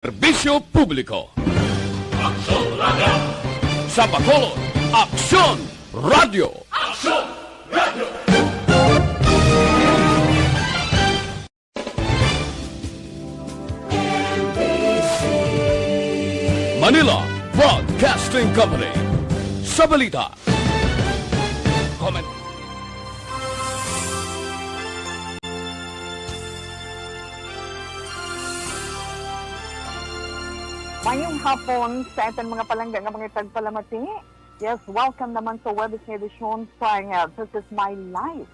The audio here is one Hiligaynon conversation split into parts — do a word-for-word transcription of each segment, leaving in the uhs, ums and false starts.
Serbisyo publiko. Aksyon Radio. Sa Bacolod, Aksyon Radio. Aksyon Radio. Manila Broadcasting Company. Sa balita. Comment. Mayong hapon sa aton mga palangga nga mga tagpalamati. Yes, welcome naman sa Webis nga edisyon sa, uh, This Is My Life.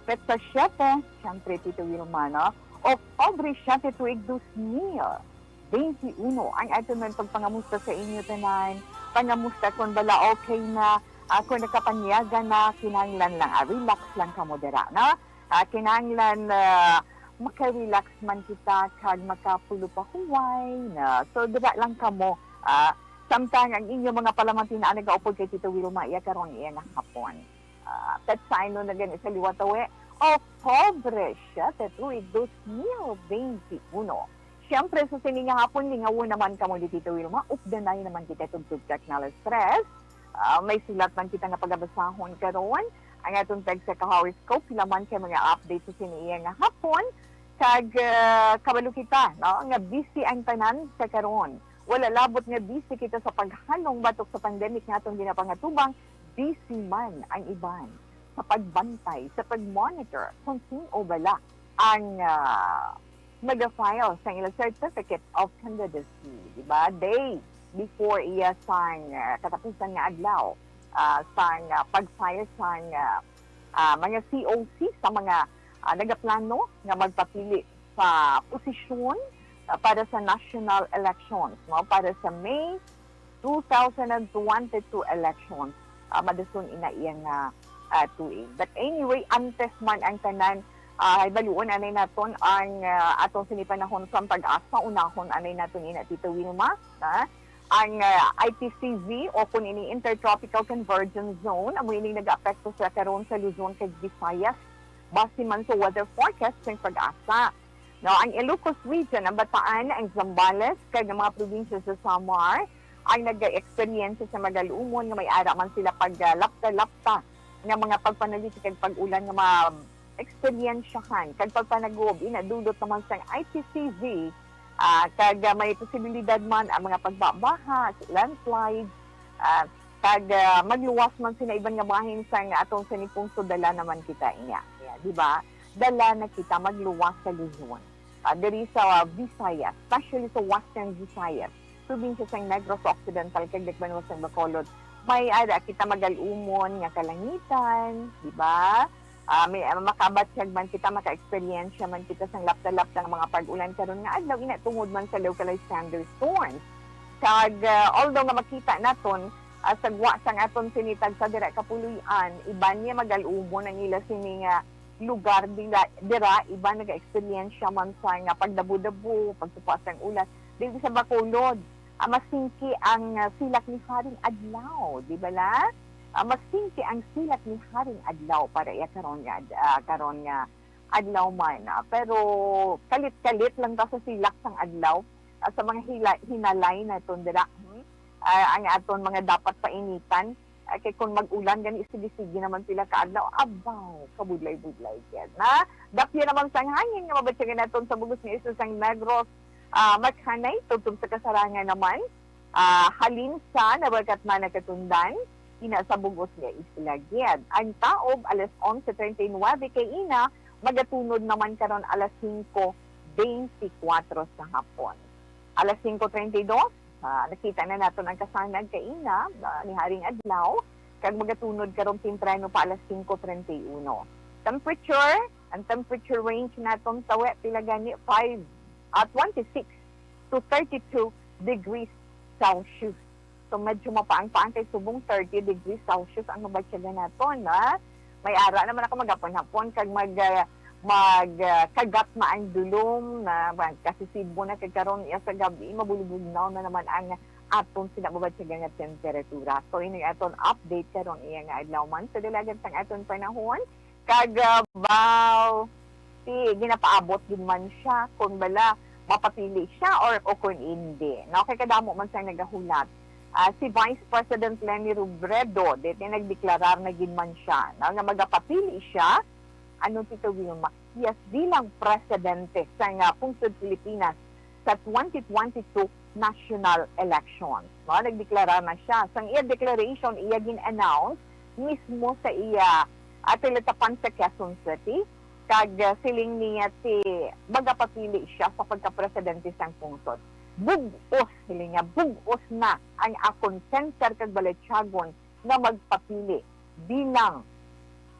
Petsa siyete, siyempre, Tito Wilma, no? Oktubre siyete, tuig dos mil beinti uno, ang aton man pagpangamusta sa inyo tanan. Pangamusta kung bala okay na, ah, kung nakapanyaga na, kinahanglan lang, ah, relax lang kamo dira, no? Ah, kinahanglan, ah, maka-relax man kita kag makapulo-pahuway na. So, dira lang kamo, ah, samtang ang inyo mga palamati na nagaupod kay Tito Wilma, iya karon iya nga hapon. Ah, petsa ano na gani sa liwat, awe? Oktubre siyete, tuig dos mil beinti uno. Siyempre, sa sini nga hapon, lingawon naman kamo ni Tito Wilma. Updanay naman kita tungtod sa Canal Stress. Ah, may sulat man kita nga pagabasahon karon. Ang aton tag sa kahawis ko, pila man kay mga update sa sini iya nga hapon. Kag, ah, kabalo kita, no, nga busy ang tanan sa karon. Wala labot nga busy kita sa paghalong batok sa pandemic nga atong ginapangatubang, busy man ang iban sa pagbantay, sa pag-monitor kung sin-o bala ang, ah, maga-file sang ila Certificate of Candidacy, di ba? Day before iya sang, ah, katapusan nga adlaw, ah, sang, ah, pag-file sang, ah, ah, mga C O C sa mga, ah, nagaplano nga magpapili sa posisyon, ah, para sa national elections, no? Para sa May two thousand and twenty-two elections, ah, madason ina iya nga, ah, tuig. But anyway, antes man ang tanan, ah, hibaluon anay naton ang, ah, atong sini panahon sa pag-asa, unahon anay naton ina, Tito Wilma, ha? Ang, ah, I T C V o kun ini Intertropical Convergence Zone, amo ining nagaapekto sa karon sa Luzon kag Visayas, base man sa weather forecast sang pag-asa. No, ang Ilocos Region, ang Bataan, ang Zambales, kag ang mga probinsya sa Samar ang nag-eksperyensya sa magalumon nga may ara man sila pag, ah, lapta-lapta nga mga pagpanaliti kag pag-ulan nga ma-eksperyensyahan kag pagpanagob. Ina, dulot naman sang I T C V, ah, kag, ah, may posibilidad man ang mga pagbabaha, landslides, ah, kag, ah, magluwas man sina iban nga bahin sang atong sini pungsod, dala naman kita niya. Yeah, di ba? Dala na kita magluwas sa Luzon. Ah, diri sa Visayas, especially sa Western Visayas, probinsya sang Negros Occidental kag Dakbanuas sang Bacolod, may ara kita magalumon nga kalangitan, di ba? Ah, may, ah, makabatyag man kita, maka-eksperyensya man kita sang lapta-lapta nga mga pag-ulan karon nga adlaw, ina tungod man sa localized thunderstorms. Kag, ah, although nga makita naton, ah, sa gwa sang aton sini tagsa dira kapuloy-an, iban niya magalumon ang ila sini nga lugar dira, dira iban naga-eksperyensya man sa nga pagdabo-dabo, pagsupa sang ulan. Diri sa Bacolod, ah, masingki ang, ah, silak ni Haring Adlaw, di bala? Ah, masingki ang silak ni Haring Adlaw para iya karon nga ad-, ah, karon nga adlaw man. Ah, pero kalit-kalit lang ta sa silak sang adlaw, ah, sa mga hila-, hinalay naton dira, hmm? Ah, ang aton mga dapat painitan, ah, kay kung mag-ulan gani, sige-sige naman pila ka adlaw, abaw, kabudlay-budlay gid na. Dapya naman sang hangin nga mabatyagan naton sa bug-os nga isla sang Negros, ah, Machanay, tubtob sa kasarangan naman, ah, halin sa Nabagatman, Nakatundan, ina sa bug-os nga isla gid. Ang taob, alas onse treinta y nueve kay ina, magatunod naman karon alas singko beintikwatro sa hapon. Alas singko treinta y dos, ah, nakita na naton ang kasanag kay ina, ah, ni Haring Adlaw, kag magatunod karon temprano pa alas singko treinta y uno. Temperature, ang temperature range naton sa we, pila gani? Five, ah, twenty-six to thirty-two degrees Celsius. So, medyo mapaang-paang kay subong thirty degrees Celsius ang mabatyagan naton, ha? May ara naman ako maghapon-hapon kag mag, ah, mag, ah, kagat na ang dulom na magkasisidbo na kay karon iya sa gabi, mabulibugnaw na naman ang aton sinababatyagan nga temperatura. So, ini aton update karon iya nga adlaw man sa dalagan sang aton panahon. Kag, ah, baw, si, ginapaabot gid man siya. Kung bala, mapapili siya or, o kung hindi, no? Kay kadamo man sang nagahulat. Ah, si Vice President Leni Robredo, dito nagdeklarar na gid man siya, no, nga magapapili siya, ano, Tito Wilmax Diaz bilang presidente sang, ah, Pungsod Pilipinas sa twenty twenty-two national elections, no? Nagdeklara na siya. Sang iya declaration, iya gin-announce mismo sa iya, ah, talatapan sa Quezon City, kag, ah, siling niya ti magapapili siya sa pagkapresidente sang pungsod. Bug-os, siling niya, bug-os na ang akon center kag balatyagon nga magpapili bilang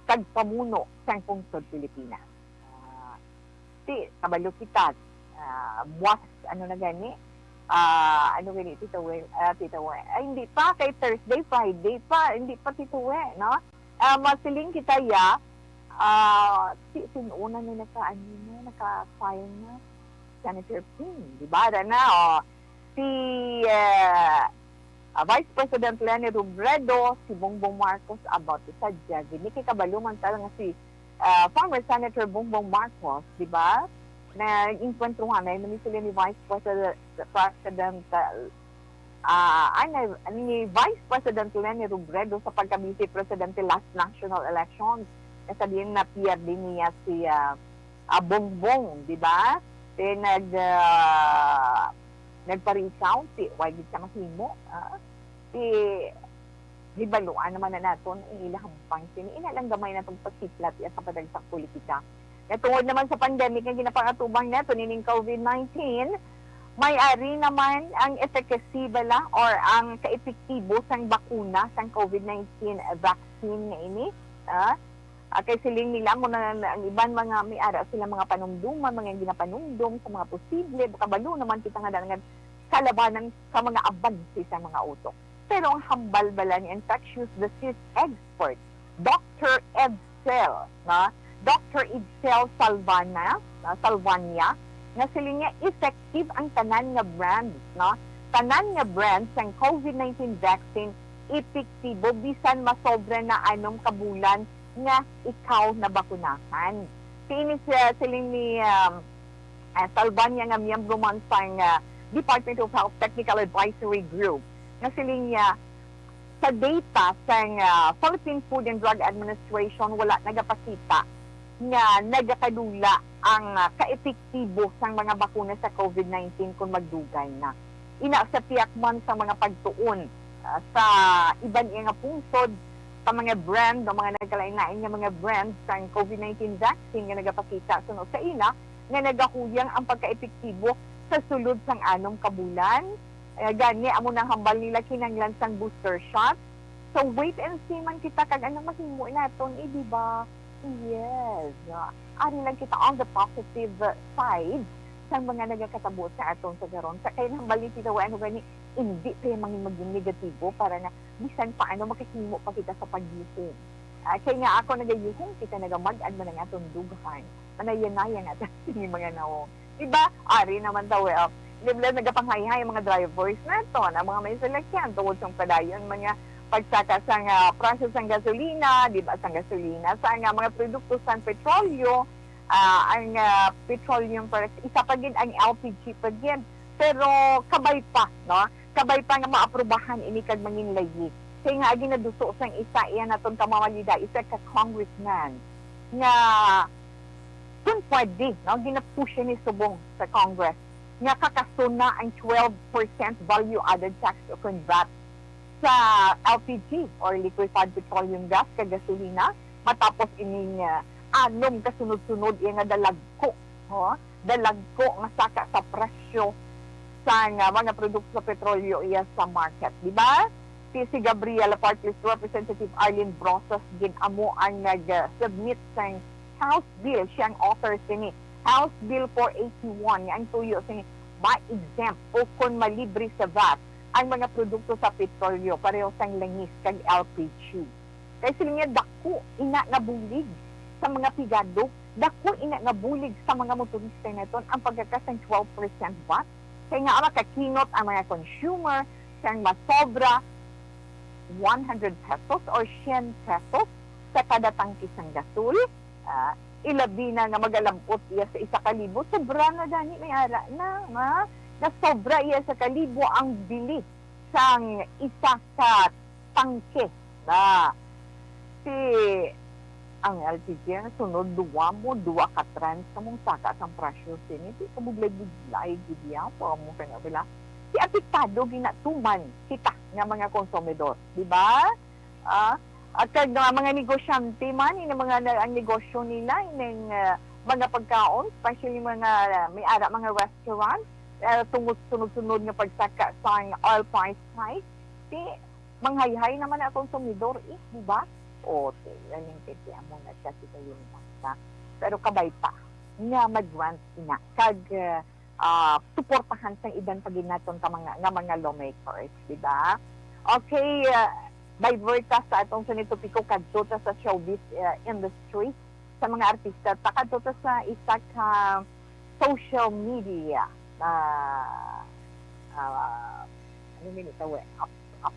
tagpamuno sang pungsod Pilipinas. Ah, ti, kabalo kita, ah, buwas, ano na gani? Ah, ano gani, Tito Wen? Ah, Tito Wen. Ay, hindi pa, kay Thursday, Friday pa, hindi pa, Tito Wen, no? Ah, masiling kita, ya, ah, ti, sin-o na ni naka, ano na, naka-file na? Senator Ping, di ba? Ara na, oh. Si, ah, ah, Vice President Leni Robredo, si Bongbong Marcos, about sa Jagini. Kay kabalo man ta nga si, ah, former Senator Bongbong Marcos, di ba? Nag-inkwentruhan na man sila ni Vice President, President, ah, ah, ay, na, ni Vice President Leni Robredo sa pagka-Vice Presidente last national elections. Nasa din na pierde niya si, ah, ah, Bongbong, di ba? Then nag, ah, nagpa-recount, di, why gid siya mahimo? Ah, di, hibaluan naman na naton ang ila hampang sini. Ina lang gamay natong pasiplat iya sa padagsak politika. Nga tungod naman sa pandemic nga ginapangatubang nato nining COVID nineteen, may ari naman ang efficacy bala or ang kaepektibo sang bakuna sang COVID nineteen vaccine nga ini. Ah, ah, kay siling nila mo na ang iban mga may ara sila mga panumduman, mga ginapanumdom sa mga posible. Kabalo naman kita nga, nga kalabanan sa mga abanse sa mga utok. Pero ang hambal bala ni infectious disease expert, Doctor Edsel, no? Doctor Edsel Salvana, no? Salvania, nga siling niya effective ang tanan nga brands, no? Tanan nga brands sang COVID nineteen vaccine epektibo bisan masobra na anom ka bulan nga ikaw nabakunahan. Siini siya, siling ni, um, ah, Salvania nga miyembro man sang, ah, Department of Health Technical Advisory Group, nga siling niya, sa data sang, ah, Philippine Food and Drug Administration, wala nagapakita nga nagakadula ang, ah, kaepektibo sang mga bakuna sa COVID nineteen kon magdugay na. Ina sa pihak man sa mga pagtuon, ah, sa iban iya nga pungsod, sa mga brand o mga nagkalain-lain nga mga brand sang COVID nineteen vaccine nga nagapakita suno sa ila nga nagahuyang ang pagkaepektibo sa sulod sang anom ka bulan. Eh, gani, amo nang hambal nila kinahanglan sang booster shot. So, wait and see man kita kag ano mahimo naton, eh, di ba? Yes. Ah, ari lang kita on the positive side sa mga nagakatabo sa aton sa karon. Sa kay hambal ni Tita Wa, ano gani, hindi kaya mangin maging negatibo para nga bisan paano makahimo pa kita sa pagyuhong. Ah, kay nga ako nagayuhong kita, nagamag-an man ang aton dughan, manayanayan natin sini mga nawong. Diba? Ari naman ta, well, libla nagapangayhay ang mga drivers naton, ang mga may salakyan tungod sa padayon mga pagsaka sang, ah, presyo sang gasolina, di ba, sang gasolina, sa nga mga produkto sang petrolyo, ah, ang, ah, petroleum products, isa pa gid ang L P G pa gid. Pero kabay pa, no? Kabay pa nga maaprubahan ini kag mangin layi. Kay nga ginaduso sang isa iya naton ka Mamalida, isa ka congressman nga kun pwede, no, ginapush ni subong sa Congress nga kakasuna ang twelve percent value added tax o kun vat sa L P G or liquefied petroleum gas kag gasolina matapos ining, ah, anom ka sunod-sunod iya nga dalagko, ho? Dalagko nga saka sa presyo sa nga mga produkto sa petrolyo iya sa market, di ba? Si, si Gabriela Park List Representative Arlene Brosas gid amo ang nag-submit sang House Bill, siya ang author sini. House Bill four eighty-one, nga ang tuyo sini ma-exempt o kon malibre sa vat ang mga produkto sa petrolyo, pareho sang langis kag L P G. Kay sila niya dako ina nga bulig sa mga pigado, dako ina nga bulig sa mga motorista naton ang pagkakasang twelve percent vat. Kay nga makakinot ang mga consumer sang masobra one hundred pesos or syen pesos sa kada tangke sang gasol, ah, ilabi na nga magalab-ot iya sa isa ka libo, sobra na gani may ara na, nga nasobra iya sa kalibo ang bili sang isa ka tangke na. Si ang L P G ang sunod, duwa mo, duwa ka trans ka mong saka sang presyo sini. Di ka buglay-buglay, gid yan. Para mo ka na, wala. Si apektado ginatuman kita nga mga konsumidor, di ba? Ah, at kag mga, mga negosyante man, ini mga na, ang negosyo nila, ining, ah, mga pagkaon, especially mga, ah, may ara mga restaurant, ah, tungod sunod-sunod nga pagsaka sang oil price hike, di manghayhay naman ang konsumidor, eh, di ba? O, ti, galing kay ti amo na siya, si Kayun na. Pero kabay pa nga mag-grant ina kag, ah, ah, suportahan sang iban pa gid naton ka mga, nga mga lawmakers, di ba? Okay, ah, divert ta sa atong sunod topiko, kadto ta sa showbiz, ah, industry, sa mga artista. Ta kadto ta sa isa ka social media, ah, ah, ano ni ito, eh? Up, up,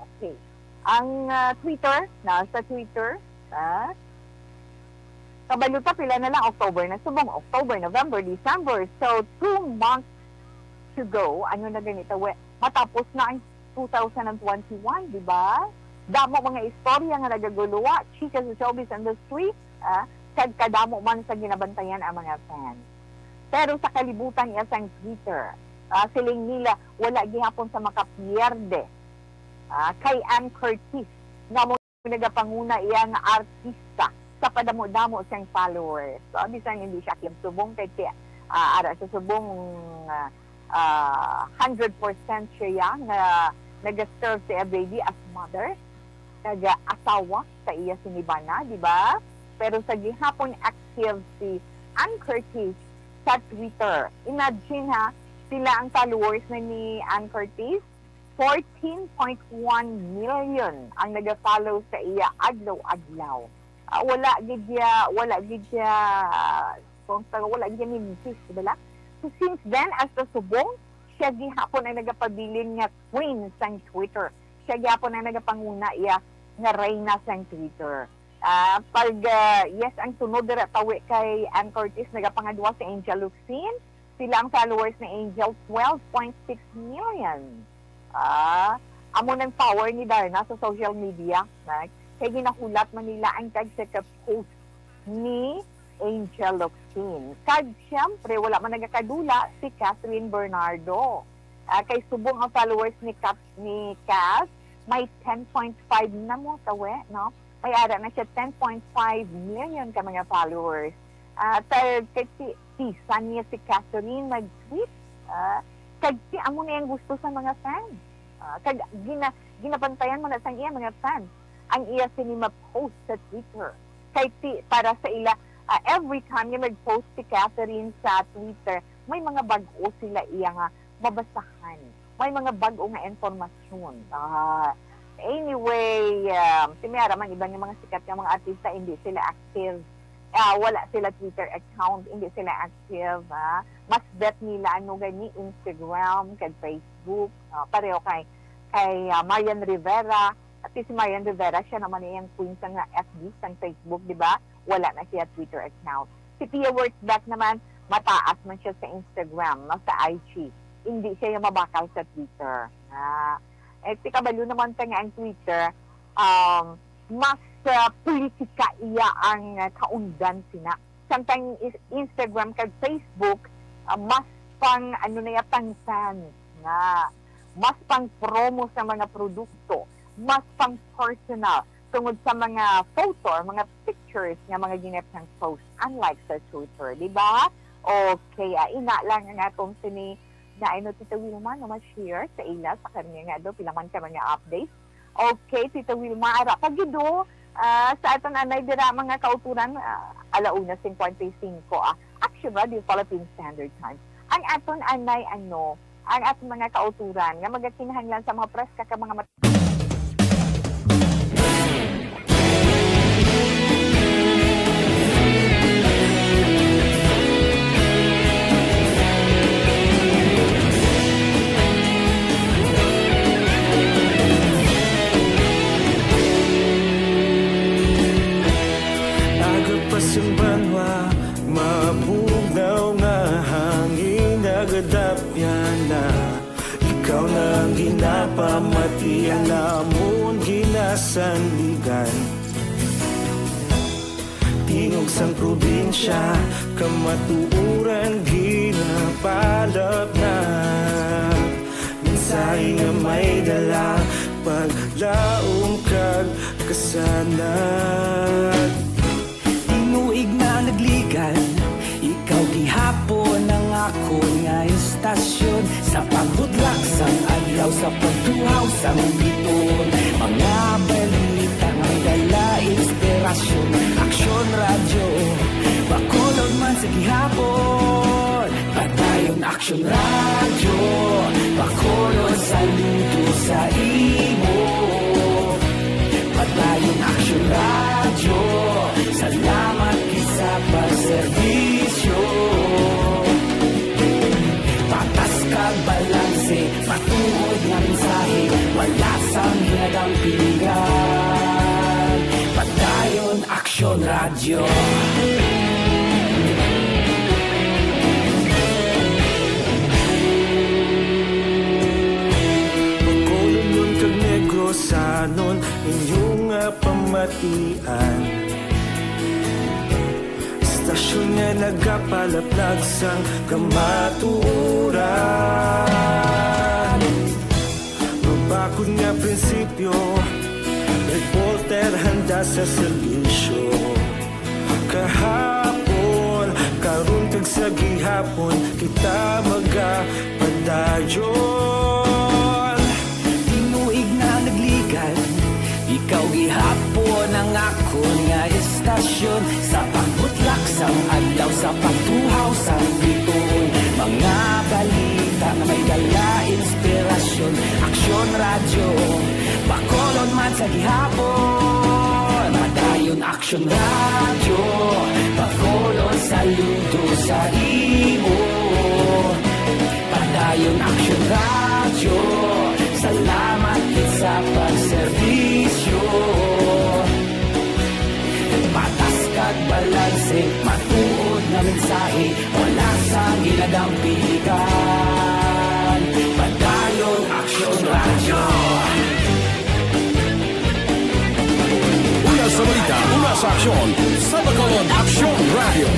okay. Ang, ah, Twitter, na sa Twitter, ah, kabalo ta, pila na lang, October na subong, October, November, December. So, two months to go, ano na ganito, we, matapos na ang two thousand and twenty-one, di ba? Damo mga istorya nga nagaguluwa, chika sa showbiz industry, ah, kag kadamo man sa ginabantayan ang mga fans. Pero sa kalibutan niya sang Twitter, ah, siling nila, wala gihapon sa makapierde, ah, kay Ann Curtis, nga mo nagapanguna iya nga artista sa padamo-damo siyang followers. So, bisan hindi siya active subong, kay ti, ah, ara sa subong, ah, ah, hundred percent siya nga nag-serve sa iya baby as mother, nag-asawa sa iya sinibana, di ba? Pero sa gihapon active si Ann Curtis sa Twitter. Imagine ha, sila ang followers na ni Ann Curtis, fourteen point one million ang naga-follow sa iya adlaw-adlaw. Ah, wala gid ya, wala gid ya, kung sa, wala gid ya mintis, di ba? So, since then, hasta subong, siya gihapon ang nagapabilin nga queen sang Twitter. Siya gihapon ang nagapanguna iya nga reyna sang Twitter. Ah, pag, ah, yes, ang sunod dira tawi kay Ann Curtis, nagapangadwa si Angel Locsin. Sila ang followers ni Angel, twelve point six million. Ah, amo nang power ni Darna sa social media, na kay ginahulat man nila ang tagsa ka post ni Angel Locsin. Kag, siyempre, wala man nagakadula si Catherine Bernardo. Ah, kay subong ang followers ni Kat-, ni Cath, may ten point five na mo tawi, no? May ara na siya ten point five million ka mga followers. Ah, ta-, kay ti-, tisan niya si Catherine nag-tweet. Ah, kag ti amo na ang gusto sa mga fans. Ah, kag gina-, ginabantayan mo na sang iya mga fans ang iya sini ma-post sa Twitter. Kay ti, para sa ila, ah, every time nga mag-post si Catherine sa Twitter, may mga bag-o sila iya nga mabasahan. May mga bag-o nga impormasyon. Ah, anyway, um, si Mara man, iban nga mga sikat nga mga artista, hindi sila active. Ah, wala sila Twitter account, hindi sila active, ah. Mas bet nila, ano gani, Instagram, kag Facebook, ah, pareho kay, kay, ah, Marian Rivera. At si Marian Rivera, siya naman iyang queen sa nga F B, sa Facebook, di ba? Wala na siya Twitter account. Si Pia Wurtzbach naman, mataas man siya sa Instagram, no, sa I G. Hindi siya yung mabakal sa Twitter. Ah, eh, si kabalo naman ka nga ang Twitter, um, mas, ah, politika iya ang, ah, kaundan sina. Samtang is-, Instagram kag Facebook, ah, mas pang, ano na ya, pang fans nga, mas pang promo sa mga produkto, mas pang personal tungod sa mga photo or mga pictures nga mga ginatang post, unlike sa Twitter, di ba? Okay, ah, ina lang ang atong sini na ano, Tita Wilma, nga ma-share sa ila sa karniya nga do, pila man ka mga updates. Okay, Tita Wilma, ara pa gid do, ah, sa aton anay dira mga kauturan, ah, ala una cincuenta y cinco, ah, Action Radio Philippine Standard Time. Ang aton anay, ano, ang aton mga kauturan nga magakinahanglan sa mga preska ka mga mat- Aga pa sa ban Ikaw na ang ginapamatian, amon ginasandigan. Tingog sang probinsya, kamatuoran ginapalapnag. Mensahe nga may dala, paglaom kag kasanag. Tinuig na nagligan, ikaw gihapon ang akon nga istasyon. Sa pagbutlak sang adlaw, sa pagtuhaw sang biton, mga balita nga may dala inspirasyon. Aksyon Radyo, Bacolod man sa gihapon. Padayon Aksyon Radyo, Bacolod, saludo sa imo. Padayon Aksyon Radyo, salamat gid sa pagserbisyo. Patas kag balanse, matuod nga mensahe, wala sang ginadampigan. Padayon Aksyon Radyo. Bacolodnon kag Negrosanon, inyo nga pamatian. Istasyon nga nagapalaplag sang kamatuoran. Mabakod nga prinsipyo, reporter handa sa serbisyo. Kahapon, karon kag sa gihapon, kita magapadayon. Tinuig na nagligan, ikaw gihapon ang akon nga istasyon. Sa pagbutlak sang adlaw, sa pagtuhaw sang biton, mga balita nga may dala inspirasyon. Aksyon Radyo, Bacolod man sa gihapon. Padayon Aksyon Radyo, Bacolod, saludo sa imo. Padayon Aksyon Radyo, salamat gid sa pagserbisyo. Patas kag balanse, matuod nga mensahe, wala sang ginadampigan. Padayon Aksyon Radyo. Una sa balita, una sa aksyon, sa Bacolod Aksyon Radyo.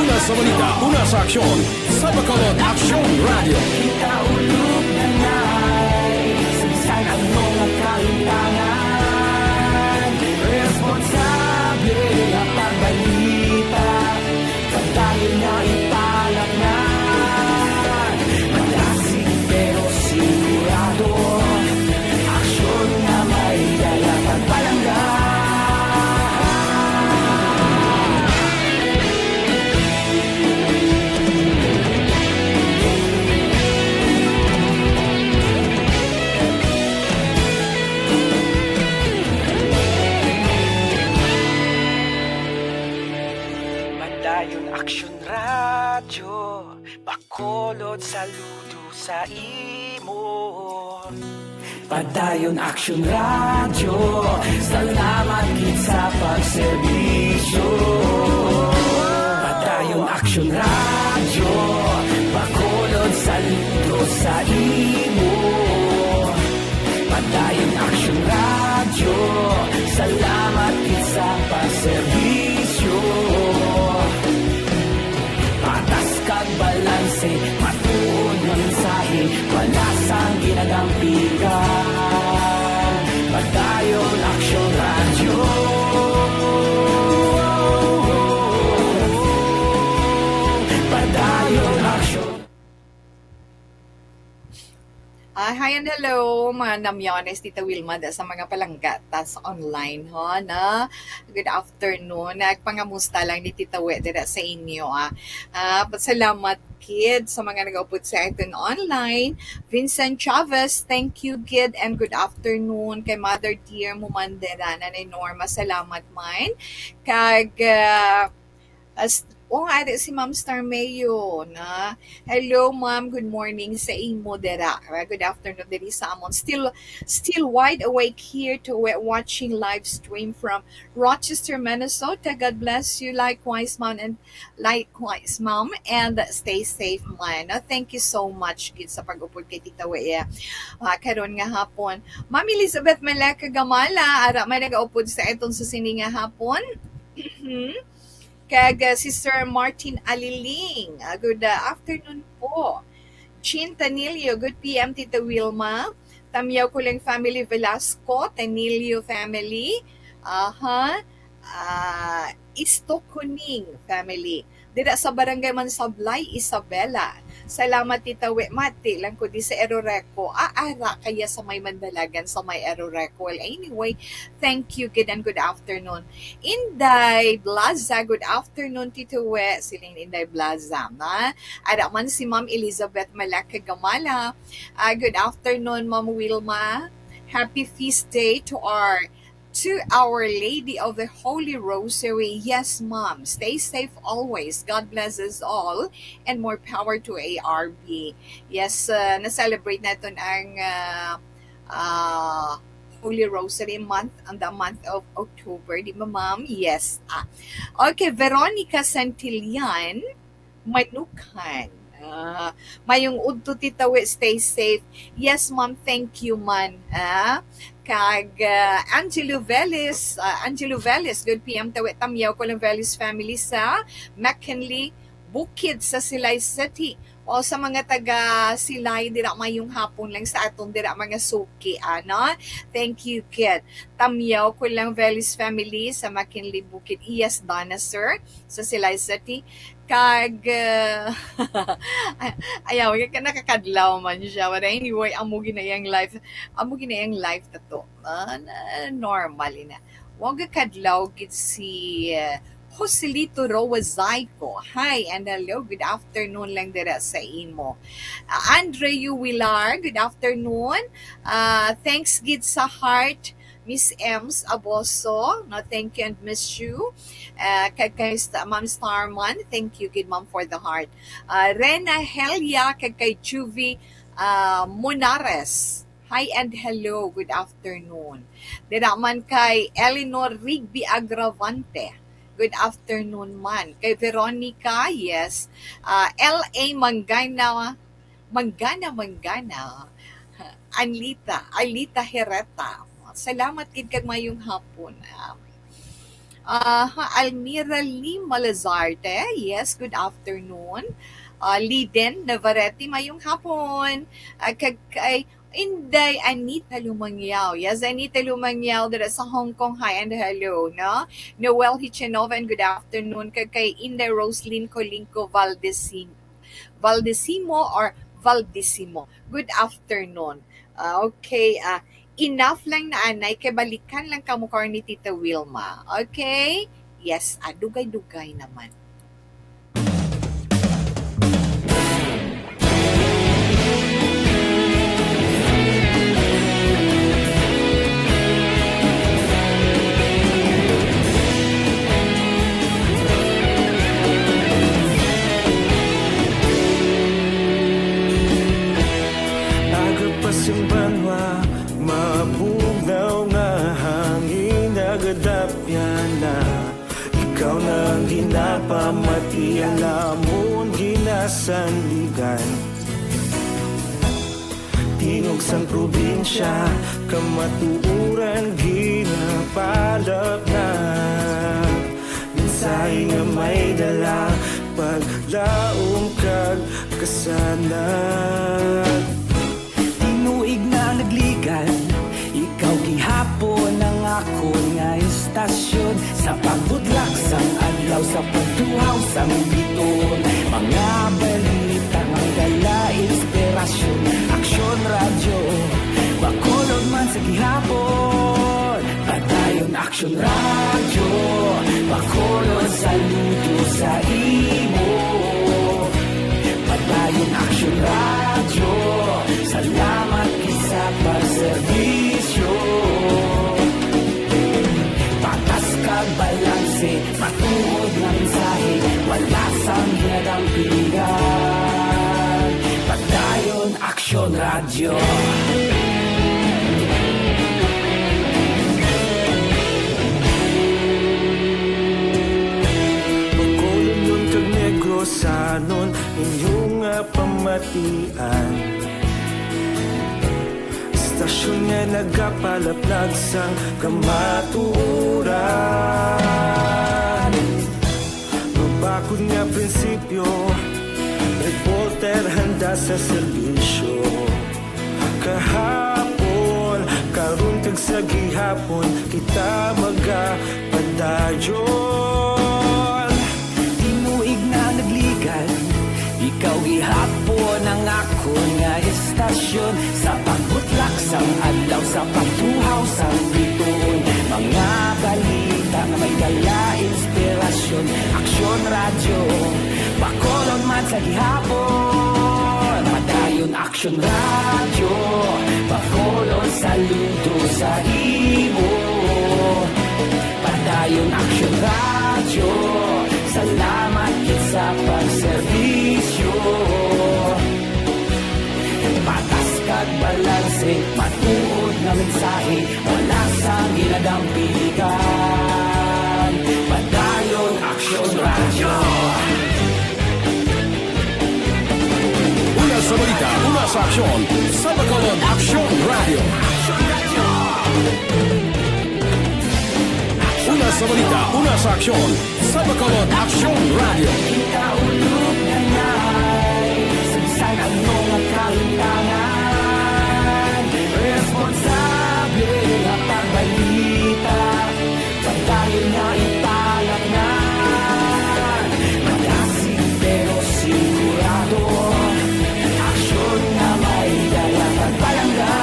Una sa balita, una sa aksyon, sa Bacolod Aksyon Radyo. Kita ulog na nay, sa bisan ano nga kahimtangan, responsable nga pagbalita, padayon nga ipalapngan. Madasig pero sigurado, aksyon nga may dala pagpalangga. Padayon Aksyon Radyo, Bacolod, saludo sa imo. Padayon Aksyon Radyo, salamat gid sa pagserbisyo. Padayon Aksyon Radyo, Bacolod, saludo sa imo. Padayon Aksyon Radyo, salamat gid sa pagserbisyo. Patas kag balanse, matuod nga mensahe, wala sang ginadampigan. Padayon Aksyon Radyo. Padayon Aksyon. Ah, hi and hello, mga namyones, Tita Wilma, da sa mga palangga ta sa online, ho, na. Good afternoon. Nagpangamusta lang ni Tita We dira sa inyo, ah. Ah, pasalamat, kid, sa mga nagaupod sa aton online. Vincent Chavez, thank you, kid, and good afternoon. Kay Mother Dear mo man dira, Nanay Norma, salamat man. Kag, ah, as Oh, ari si Ma'am Starmayo na. Hello, ma'am. Good morning sa imo dira. Ah, good afternoon diri sa amon. Still, still wide awake here to wa-, watching live stream from Rochester, Minnesota. God bless you. Likewise, ma'am, and likewise, ma'am, and stay safe, man. No? Thank you so much gid sa pag-upod kay Tita Wea. Ah, karon nga hapon. Ma'am Elizabeth Malek Gamala, ara may nagaupod sa iton sa sini nga hapon. Kag, uh, si Sir Martin Aliling. Uh, good, uh, afternoon po. Chin Tanilio, good P M, Tita Wilma. Tamyaw ko lang family Velasco, Tanilio family. Aha. Ah, Isto Kuning family. Dira sa Barangay Mansablay, Isabela. Salamat, Tita We. Mati lang ko di sa Eroreco. Ah, ara kaya sa may Mandalagan, sa may Eroreco. Well, anyway, thank you, good and good afternoon. Inday Blaza, good afternoon, Tito We. Siling Inday Blaza, na. Ada man si Ma'am Elizabeth Malak Gamala. Ah, good afternoon, Ma'am Wilma. Happy feast day to our, to Our Lady of the Holy Rosary. Yes, Ma'am. Stay safe always. God bless us all and more power to A R B. Yes, uh, na-celebrate naton ang, uh, uh, Holy Rosary month, on the month of October, di ba, ma'am? Yes. Ah. Okay, Veronica Santillan, Manukan. Ah, mayong udto, Tita We, stay safe. Yes, ma'am, thank you man. Ah, kag, ah, Angelo Velis, ah, Angelo Velis, good P M, Tawi, tamyaw ko lang Velis family sa McKinley, Bukid sa Silay City. O sa mga taga Silay, dira mayong hapon lang sa aton dira mga suki, ano? Thank you, kid. Tamyaw ko lang Velis family sa McKinley Bukid. Yes, Donna, sir, sa Silay City. Kag, uh, ayaw, ka nakakadlaw man siya. But anyway, amo ginayang life, amo ginayang life na to. Ah, na, normal ina. Wa gakadlaw gid si, uh, Joselito Roa Zaico. Hi and hello. Good afternoon lang dira sa imo. Uh, Andre Uwilar, good afternoon. Uh, thanks gid sa heart, Miss Ems Aboso. No, thank you and miss you. Uh, kag kay Sta-, Ma'am Starman, thank you gid, ma'am, for the heart. Uh, Rena Helia, kag kay Juvie, uh, Monares. Hi and hello, good afternoon. Dira man kay Eleanor Rigby Agravante. Good afternoon man. Kay Veronica, yes. Ah, L A Mangana, Mangana, Mangana. Anlita, Alita Hereta. Salamat gid kag mayong hapon. Ah, ah, Almira Lee Malazarte, yes, good afternoon. Ah, Liden Navarrete, mayong hapon. Ah, kag kay Inday Anita Lumangyaw. Yes, Anita Lumangyaw, dira sa Hong Kong. Hi and hello, no? Noel Hichinova, and good afternoon. Kag kay Inday Roslyn Colingco Valdesi-, Valdesimo or Valdesimo. Good afternoon. Ah, okay, ah, enough lang na anay, kay balikan lang kamo karon ni Tita Wilma. Okay? Yes, ah, dugay-dugay naman. Aga pa sing banwa, mabugnaw nga hangin, nagadapyan na. Ikaw na ang ginapamati, ang amon ginasandigan. Tingog sang probinsya, kamatuoran ginapalapnag. Mensahe nga may dala, paglaom kag kasanag. Tinuig na nagligan, ikaw gihapon ang akon nga istasyon. Sa pagbudlak sang adlaw, sa pagduhaw sang biton, mga balita nga dala inspirasyon. Aksyon Radyo Bacolod man sa gihapon, padayon Aksyon Radyo Bacolod, saludo sa imo. Padayon Aksyon Radyo, salamat gid sa pagserbisyo. Patas kag balanse, matuod nga mensahe, wala Radyo. Bacolodnon kag Negrosanon, inyo nga pamatian. Istasyon nga nagapalaplag sang kamatuoran. Mabakod nga prinsipyo, reporter handa sa serbisyo. Kahapon, karon kag sa gihapon, kita magapadayon. Tinuig na nagligan, ikaw gihapon ang akon nga istasyon. Sa pagbutlak sang adlaw, sa pagtuhaw sang bituon, mga balita nga may dala inspirasyon. Aksyon Radyo, Bacolod man sa gihapon. Padayon Aksyon Radyo, Bacolod saludo sa imo. Padayon Aksyon Radyo, salamat gid sa pagserbisyo. Patas kag balanse, matuod nga mensahe, wala sang ginadampigan. Padayon Aksyon Radyo. Una sa balita, una sa aksyon, sa Bacolod Aksyon Radyo. Una sa balita, una sa aksyon, sa Bacolod Aksyon Radyo. Ikaulog na ngay, sa bisan ano nga kahitangan, responsable nga pagbalita, padayon nga ipalaknan. Madasig pero sigurado, aksyon nga may dala kag palangga.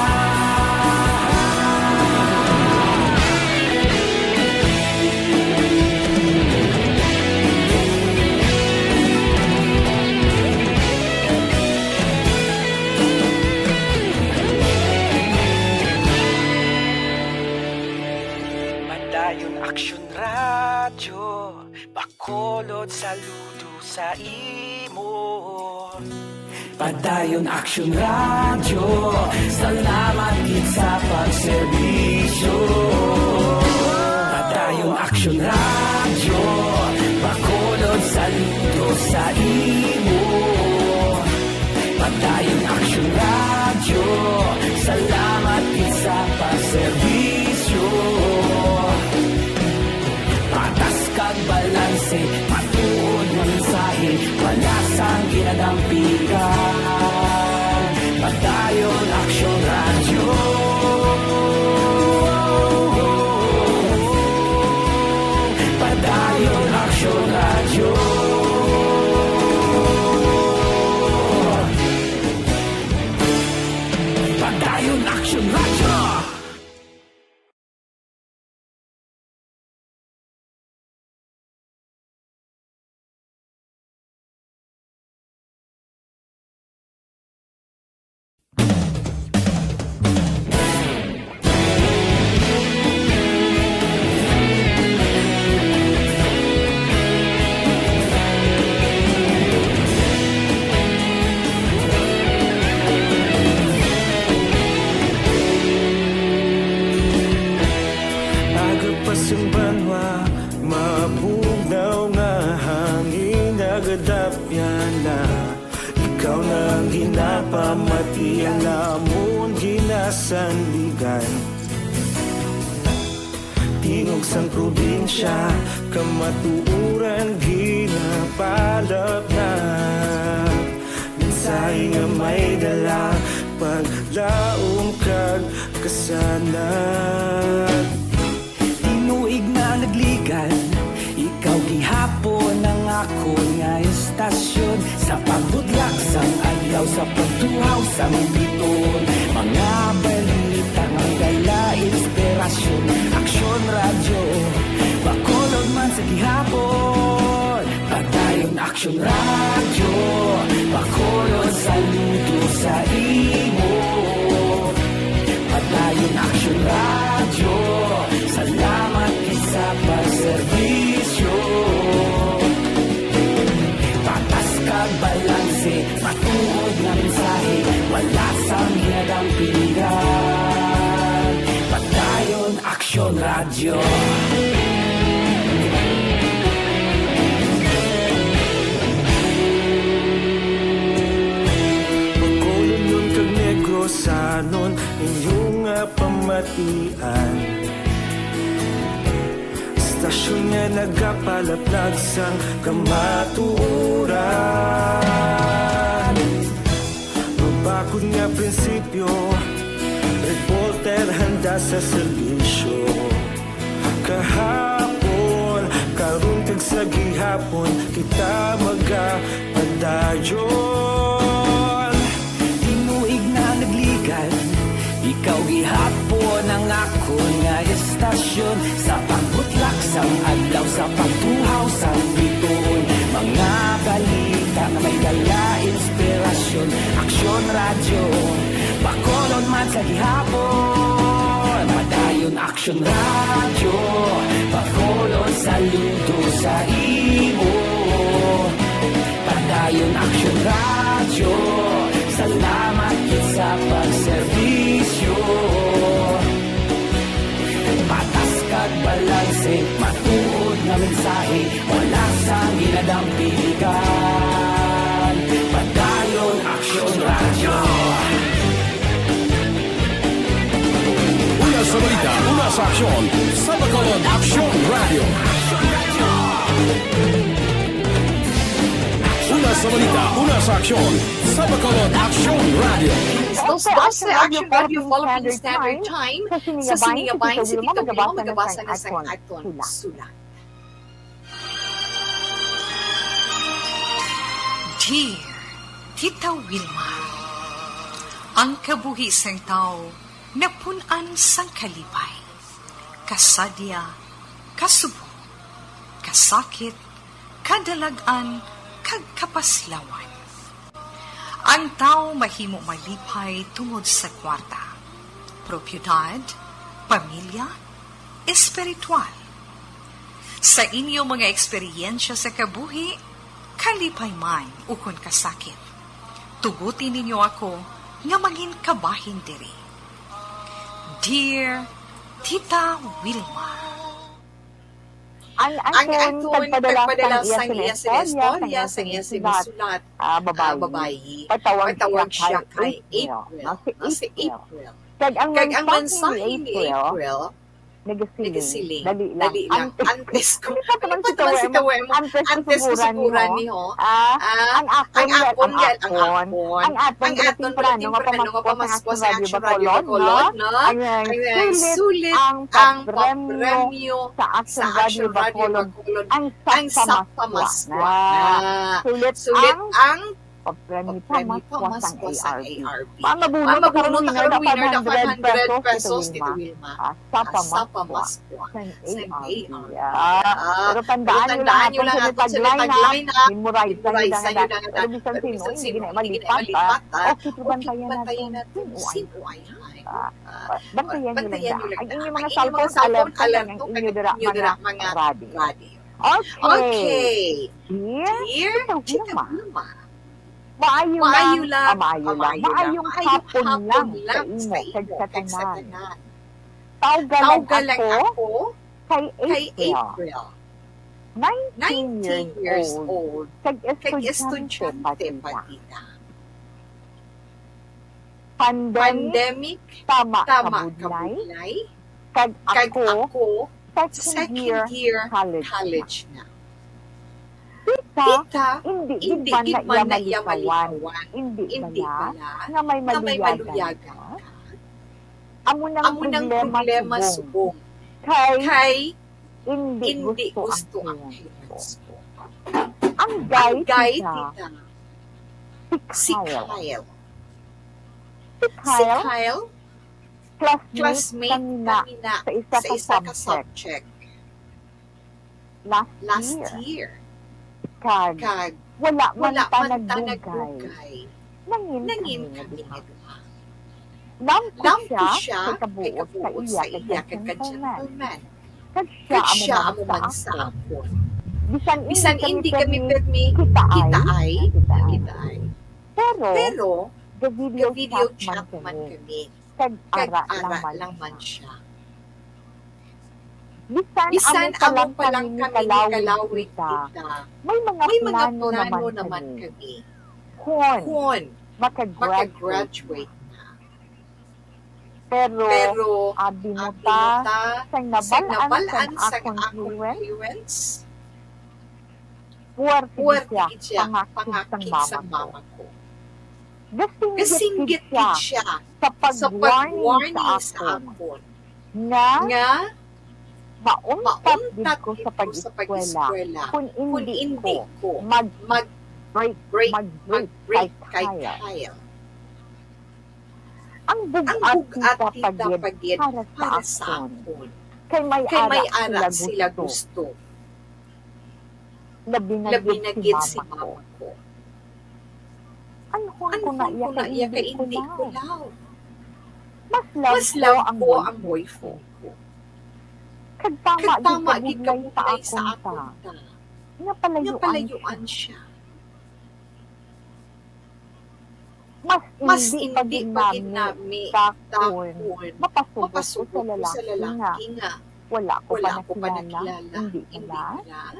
Padayon Aksyon Radyo, Bacolod saludo sa imo. Padayon Aksyon Radyo, salamat gid sa pagserbisyo. Padayon Aksyon Radyo, Bacolod saludo sa imo. Padayon Aksyon Radyo, salamat gid sa pagserbisyo. Patas kag balanse, matuod nga mensahe, wala sang ginadampigan. Padayon Aksyon Radyo. Padayon Aksyon Radyo. Padayon Aksyon Radyo. Aga pa sang banwa, mabugnaw nga hangin nagadapyan na. Ikaw na ang ginapamatian namon ginasandigan. Tingog sang probinsya, kamatuoran ginapalapnap. Mensahe nga may dala, paglaom kag kasanag. Tinuig na nagligan, ikaw gihapon ang akon nga istasyon. Sa pagbutlak sang adlaw, sa pagtuhaw sang bituon, mga balita nga dala inspirasyon. Aksyon Radyo, Bacolod man sa gihapon. Padayon Aksyon Radyo, Bacolod saludo sa imo. Padayon Aksyon Radyo, salamat gid sa pagserbisyo. Patas kag balanse, matuod nga mensahe, wala sang Bacolodnon kag Negrosanon, inyo nga pamatian. Estasyon nga nagapalaplag sang kamatuoran. Mabakod nga prinsipyo, reporter handa sa serbisyo. Kahapon, karon kag sa gihapon, kita magapadayon. Tinuig na nagligad, ikaw gihapon ang akon nga estasyon. Sa pagbutlak sang adlaw, sa pagtuhaw sang bituon, mga balita nga may dala inspirasyon. Aksyon Radyo, Bacolod man sa gihapon. Padayon Aksyon Radyo, Bacolod, saludo sa imo. Padayon Aksyon Radyo, salamat gid sa pagserbisyo. Patas kag balanse, matuod nga mensahe, wala sang ginadampiligan. Padayon Aksyon Radyo. Una sa balita, una sa aksyon, sa Bacolod Aksyon Radyo. Una sa balita, una sa aksyon, sa Bacolod Aksyon Radyo. Dos doce, Aksyon Radyo, Philippine Standard Time. Sa sini nga bahin, si Tita Wilma magabasa na sang aton sulat. Dear Tita Wilma, ang kabuhi sang tawo napun-an sang kalipay, kasadya, kasubo, kasakit, kadalag-an, kag kapaslawan. Ang tawo mahimo malipay tungod sa kwarta, propiedad, pamilya, espiritual. Sa inyo mga eksperyensya sa kabuhi, kalipay man ukon kasakit, tuguti ninyo ako nga mangin kabahin diri. Dear Tita Wilma, ang akon tagpadala sang iya sini istorya, sang iya sini sulat, ah, babayi. Patawag siya kay April. No, si April. Kag ang mensahe ni April, nagasiling, dali lang. Antes ko, ano pa naman si Tawe mo? Antes ko suguran niho. Ah, ang akon, ang akon, ang akon. Ang aton nga pamaskwa sa Action Radio Bacolod, no? Ang, ah, sulit ang papremyo sa Action Radio Bacolod, ang sa pamaskwa. Sulit ang papremyo, papremyo, pamaskwa sang A R B. Mabunot ka karon, winner, the five hundred pesos, Tita Wilma. Ah, sa pamaskwa sang A R B. Ah, pero tandaan nyo lang, aton sunod tagline, ha? Memorize nyo lang, ha? Pero bisan sin-o, hindi na malipat, ha? Okay, pero bantayan naton. Sin-o ay, ha? Ah, bantayan nyo lang, ha? Ang inyong mga cellphone, alerto lang ang inyo dira mga radio. Okay. Dear Tita Wilma, maayo lang, ah, maayo lang. Maayong hapon lang sa imo kag sa tanan. Tawga lang ako kay April. Nineteen years old, kag estudyante pa tina. Pandemic, tama kabudlay, kag ako second year college na. Tita, indi gid man na iya malikawan. Indi bala nga may maluyagan ka? Amo nang problema subong. Kay indi gusto ang parents ko. Ang guy, tita, si Kyle. Si Kyle, classmate kami na sa isa ka subject last year. Kag wala man ta nagdugay. Nangin kami nga duha. Love ko siya kay kabuok sa iya kag ka-gentleman. Kag siya amo man sa akon. Bisan indi kami pirmi kitaay, kitaay. Pero ga-video chat man kami. Kag ara lang man siya. Bisan amo pa lang kami ni Kalawig kita, may mga plano naman kami kon makagraduate na. Pero, abi mo ta, sang nabal-an sang akon parents, puwerte gid siya pangakig sang mama ko. Gasinggit gid siya sa pag-warning sa akon nga mauntat gid ko sa pag-eskwela kon indi ko mag-break, mag-break kay Kyle. Ang bug-at, tita, pa gid para sa akon, kay may ara sila gusto. Labi na gid si mama ko. Anhon ko na iya kay indi ko love. Mas love ko ang boyfriend ko. Kag tama gid kabudlay sa akon ta nga palayuan siya. Mas indi pa gid nami takon mapasugot ko sa lalaki nga wala ko pa nakilala, indi bala?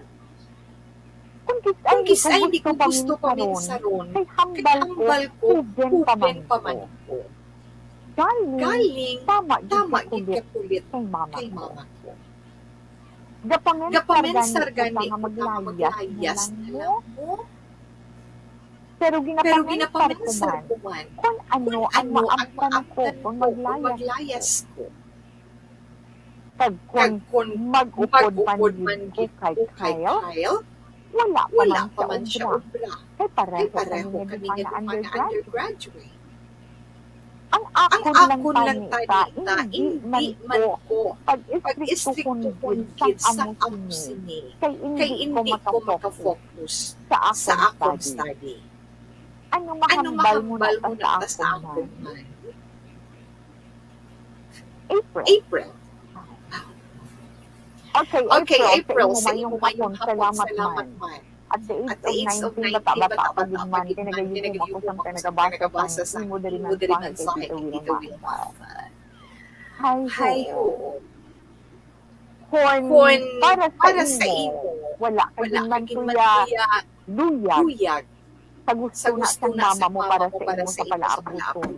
Kon kis-a indi ko gusto paminsaron, kay hambal ko, hugen pa man ko. Galing, tama gid ka kulit kay mama ko. Gapamensar gani ko nga maglayas na lang mo. Pero ginapamensar ko man kon ano ang maabtan ko kon maglayas ko. Kag kon mag-upod man gid ko kay Kyle, wala pa man siya obra. Kay pareho kami nga di pa na-undergraduate. Ang akon lang tani ta, indi man ko pag-istrikto kon gid sang amo sini, kay indi ko maka-focus sa akon study. Ano mahambal mo na ta sa akon man? April. Okay, April, sa imo mayong hapon, salamat man. At the age of nineteen, bata-bata pa gid man, kay nagayugom ako sang kay nagabasa sang imo diri nga mensahe, Tita Wilma. Hay ho. Kon para sa imo, wala ka gid man tuya luyag sa gusto na sang mama mo para sa imo sa palaabuton.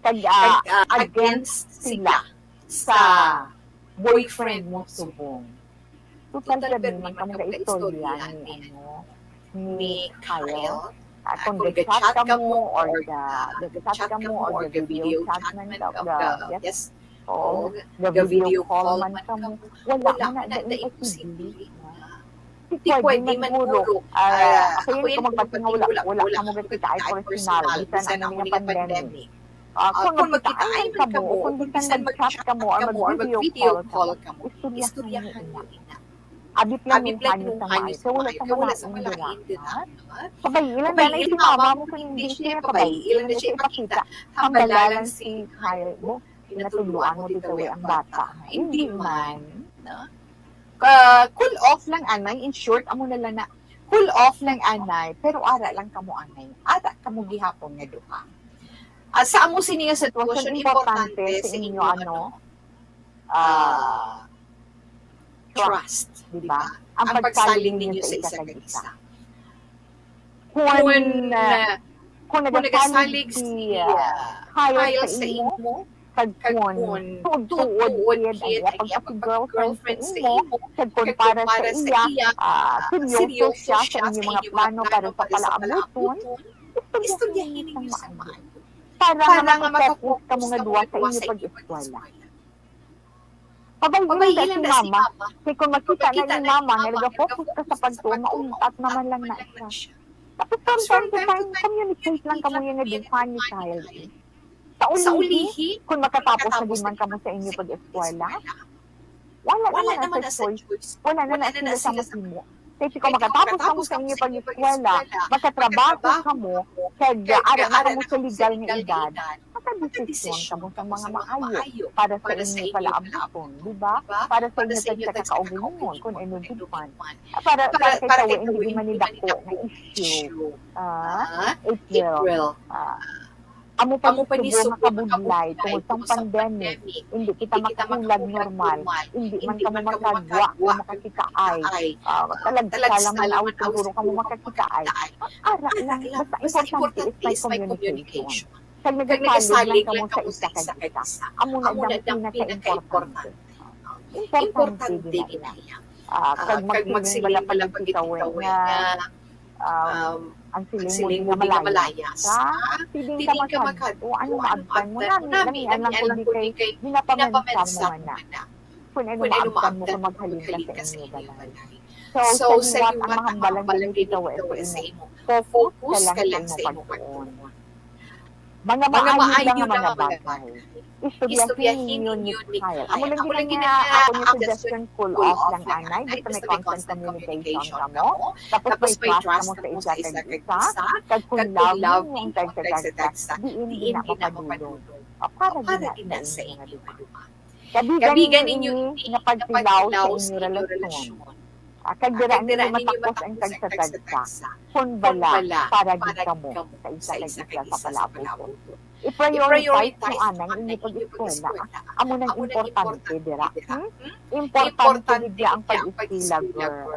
Kag, ah, against sila sa boyfriend mo subong. Total, permi man kamo kaistorya ni, ano, ni Kyle. Ah, kung ga-chat kamo or ga-, ga-chat kamo or ga-video chat man ka, ga-, yes, o ga-video call man kamo, wala man na imposible. Di pwede man guro, ah, ako yan, kung magbating nga wala, wala kamo gakita ay personal, bisan ang mga pandemic. Ah, kung magkita ay man kamo, o kung bisan mag-chat kamo or mag-video call kamo, istoryahan niyo ina. Abi planuhan niyo sa maayo, kay wala sa malain dira. Pabayi lang na si mama mo kung hindi siya, pabayi lang na siya ipakita. Hambala lang si Kyle mo, pinatudloan mo dito ang bata. Hindi man, no? Ah, cool off lang anay, in short, amo na lang na, cool off lang anay, pero ara lang kamo anay. Ara kamo gihapon nga duha. Ah, sa amo sini nga sitwasyon, importante sa inyo, ano, ah, trust, di ba? Ang pagsalig ninyo sa isa kag isa. Kung, ah, kung nagasalig si, ah, Kyle sa imo, kag kung tuod-tuod gid ang iya pagpaki-girlfriend sa imo, kag kung para sa iya, ah, seryoso siya sa inyong mga plano para sa palaabuton, istoryahi ninyo sa maayo. Para nga maka-focus kamo nga duha sa inyo pag-eskwela. Pabayi lang si mama. Kay kung makita na ni mama nga nag-focus ka sa pagtuon, mauntat naman lang na siya. Tapos from time to time, communicate lang kamo nga duha ni Kyle. Sa ulihi, kung makatapos na gid man kamo sa inyo pag-eskwela, wala naman na sa choice, wala na na sila sa mahimo. Kay kung makatapos kamo sa inyo pag-eskwela, makatrabaho kamo, kag ara na kamo sa legal nga edad, makadesisyon kamo sa mga maayo para sa inyo palaabuton, di ba? Para sa inyo tagsa ka kaugalingon, kung ano gid man. Para, para kay tawo, hindi man ni dako nga issue. Ah, April. Ah, Amo pa ni subo nga kabudlay tungod sang pandemic, hindi kita makahulag normal, hindi man kamo makagwa o makakitaay. Ah, talagsa lang man awit siguro kamo makakitaay. Ara lang, basta importante is may communication. Kag nagasalig lang kamo sa isa kag isa. Amo na ang pinakaimportante. Importante gid na iya. Ah, kag magsiling bala pag ikaw nga, um, ang siling mo nga malayas ka, siling ka magkad-, o ano maabtan mo, nami, nami, alang ko di kay ginapamensa mo man na. Kung ano maabtan mo kung maghalin ka sa inyo balay. So, sa liwat ang mahambalan gid ni Tito Wes sa imo. Focus ka lang sa imong pagtuon. Mga maayo lang nga mga bagay. Istoryahin ninyo ni Kyle. Amo lang gid nga ako ni suggestion, cool off lang anay. Basta may constant communication kamo. Tapos may trust kamo sa isa kag isa. Kag kung love ninyo ang tagsa-tagsa, diin gid na mapadulong. Para gid na sa inyo nga duha. Kabiga ninyo ini nga pagtilaw sa inyo relasyon. Ah, kag dira ninyo matakos ang tagsa-tagsa. Kon bala, para gid kamo sa isa kag isa sa palabot. I-prioritize mo anang inyo pag-eskwela. Amo nang importante dira. Hmm? Importante gid ang pag-eskwela, girl.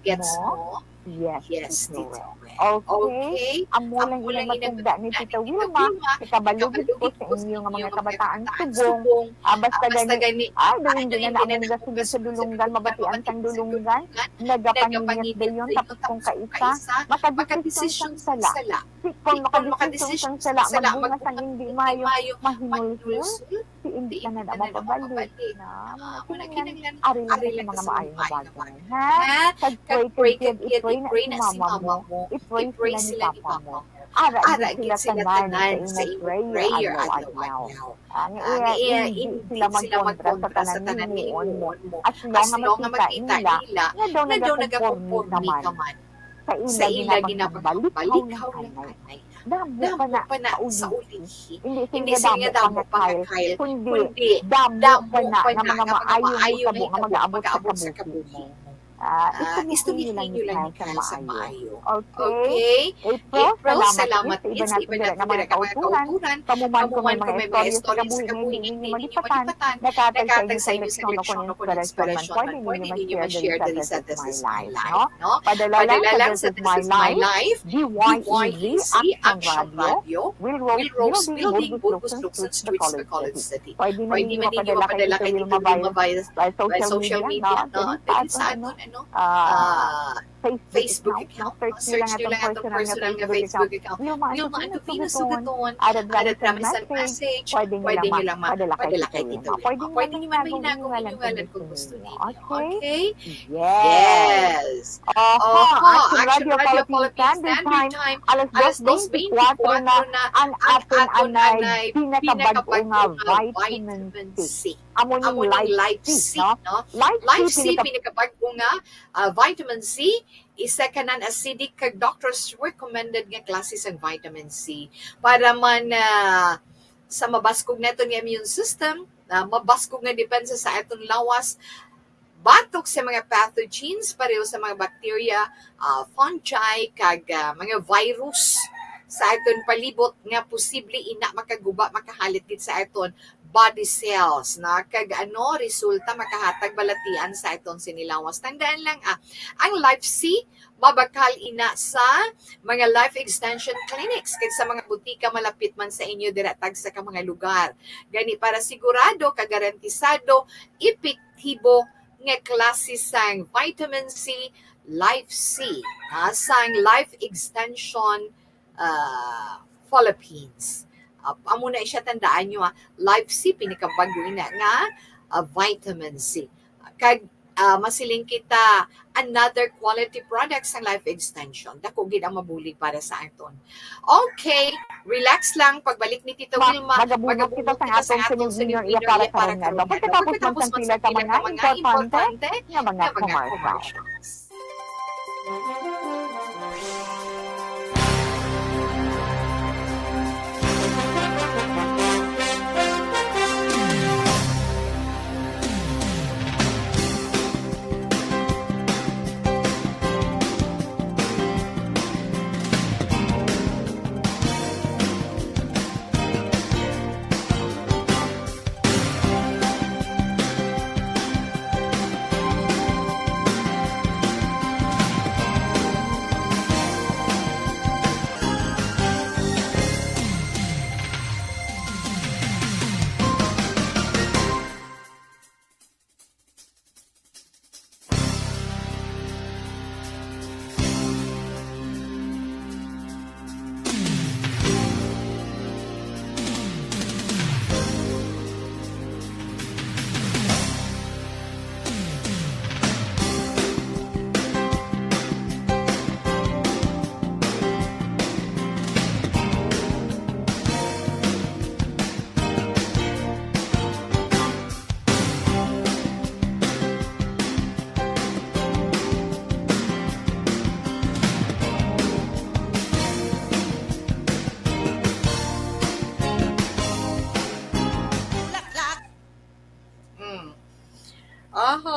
Gets mo? Yes, Tito Wes. Okay. Amo lang inang matugda ni Tita Wilma. Kabalo gid ko sa inyo nga mga kabataan subong. Ah, basta gani, ah, dayon din na namo nagasugod sa dulunggan, mabatian sang dulunggan. Nagapangilngit dayon, tapos kung kaisa, makadesisyon sang sala. Si, kung makadesisyon sang sala, magbunga sang hindi maayo, mahinulsol. Si hindi ka na na mapabalik na. Amo na kinahanglan, ari lang sa mga maayong bagay, ha? Kag pray, kag i-pray na si mama mo, i-pray sila ni papa mo. Ara gid sila tanan sa imong prayer adlaw-adlaw. Ang iya, hindi sila magkontra sa tanan himuon mo. As long nga makita nila nga daw nagakonforme ka man sa ila ginapagbalikaw nga anay. Damo pa na sa ulihi. Hindi sila nga damo pa nga, Kyle, kundi damo pa na nga mga maayo nga sabo nga mag-aabot sa kabuhi mo. Ah, istoryahin niyo lang ni Kyle sa maayo. Okay? April, salamat gid sa iban naton dira nga mga kautoran. Kamo man kung may mga istorya sa kabuhi nga hindi ninyo malipatan, nakatag sa inyo sang leksyon o kon inspirasyon man, pwede ninyo ma-share diri sa This Is My Life, no? Padala lang sa This Is My Life, D Y E Z Action Radio, Will Rose Building, Burgos, Luxon Street, Bacolod City. Pwede man ninyo mapadala kay Tita Wilma via, via social media, no? Diri sa aton, ano, ah, Facebook account. Search nyo lang atong personal nga Facebook account. Wilma Antubinusuguton. Ara lang sa message. Pwede nyo lang ma-, padala kay Tita Wilma. Pwede nyo man mahinagong inyong ngalan kung gusto ninyo. Okay? Yes. Oho, Action Radio Philippines Standard Time, alas dos beintikwatro na ang aton anay pinakabag-o nga vitamin C. Amo ning Life C, no? Life C, pinakabag-o nga, ah, vitamin C, isa ka non-acidic kag doctor's recommended nga klase sang vitamin C para man, ah, sa mabaskog naton nga immune system, ah, mabaskog nga depensa sa aton lawas batok sa mga pathogens, pareho sa mga bacteria, ah, fungi, kag, ah, mga virus sa aton palibot nga posible ina makaguba, makahalit gid sa aton body cells, na kag ano, resulta makahatag balatian sa aton sini lawas. Tandaan lang, ah, ang Life C mabakal ina sa mga life extension clinics kag sa mga butika malapit man sa inyo dira tagsa ka mga lugar. Gani, para sigurado kag garantisado, epektibo nga klase sang vitamin C, Life C, ah, sang Life Extension, ah, Philippines. Ah, amo na siya, tandaan nyo, ah, Life C, pinakabag-o ina nga, ah, vitamin C. Kag, ah, masiling kita, another quality product sang Life Extension. Dako gid ang mabulig para sa aton. Okay, relax lang. Pagbalik ni Tita Wilma, magabunot kita sa atong souvenir iya para karon nga adlaw. Pagkatapos man sang pila ka mga importante nga mga commercials.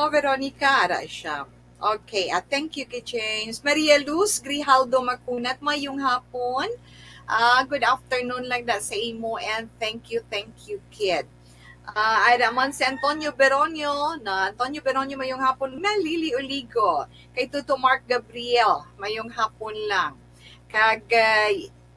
Veronica, ara siya. Okay, ah, thank you, Kid James. Maria Luz Grijaldo Macunat, mayong hapon. Ah, good afternoon lang da sa imo, and thank you, thank you, Kid. Ah, ara man si Antonio Beronio, na Antonio Beronio, mayong hapon, Malili Oligo. Kay Tuto Mark Gabriel, mayong hapon lang. Kag, ah,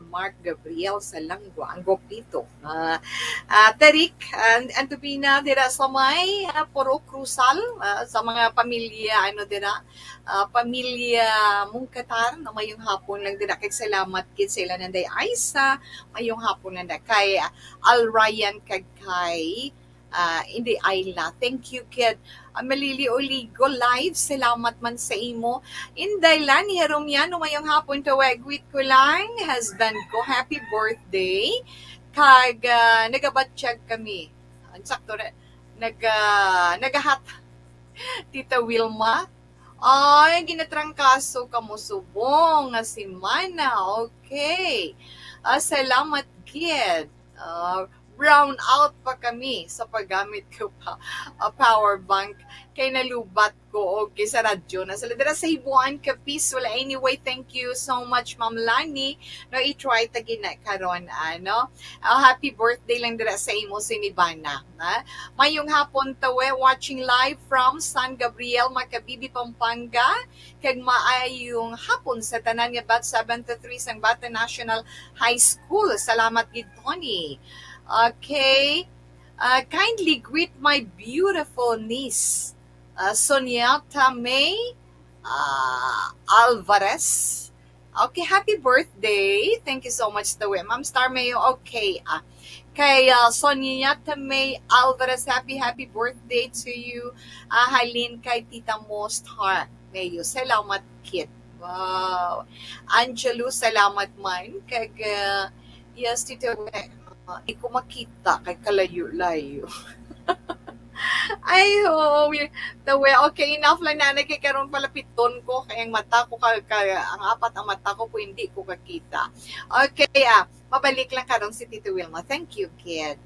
Mark Gabriel Salangua, ang gwapito. Ah, ah, Tarik, ah, Antubina, dira sa may, ah, Purok Cruzal, ah, sa mga pamilya, ano, dira, ah, pamilya Mungkatar, na mayong hapon lang dira. Kag salamat gid sa ila nanday Aisa, mayong hapon lang da. Kay, ah, Al Ryan kag kay, ah, hindi, Ayla. Thank you, Kid. Ah, Malili Oligo, live. Salamat man sa imo. Inday Lani Heromiano, mayong hapon, Tawe, greet ko lang, husband ko, happy birthday. Kag, ah, nagabatyag kami. Ang sakto na, nag, ah, nagahat, Tita Wilma. Ay, ginatrangkaso ka mo subong nga semana. Okay. Ah, salamat, Kid. Ah, brown out pa kami sa paggamit ko pa, ah, power bank kay nalubat ko og kay sa radyo na sila dira sa Hibuan, Capiz. Well, anyway, thank you so much, Ma'am Lani. No, i-try ta gina karon, ano. Ah, happy birthday lang dira sa imo, Sinibana, ha? Mayong hapon, Tawe, watching live from San Gabriel, Macabibi, Pampanga. Kag maayong hapon sa tanan nga batch seven to three sang Bata National High School. Salamat gid, Tony. Okay. Ah, kindly greet my beautiful niece, ah, Soniata May, ah, Alvarez. Okay, happy birthday. Thank you so much, Tawe. Ma'am Star Mayo, okay. Ah, kay, ah, Soniata May Alvarez, happy, happy birthday to you. Ah, halin kay Tita mo, Star Mayo. Salamat, Kid. Wow. Angelo, salamat man. Kag, ah, yes, Tita Tawe. Ah, di ko makita kay kalayo-layo. Ay, oo, wi-, Tawe. Okay, enough lang na, kay karon palapiton ko kay ang mata ko ka, ka, ang apat ang mata ko po hindi ko kakita. Okay, ah, mabalik lang karon si Tito Wilma. Thank you, Kid.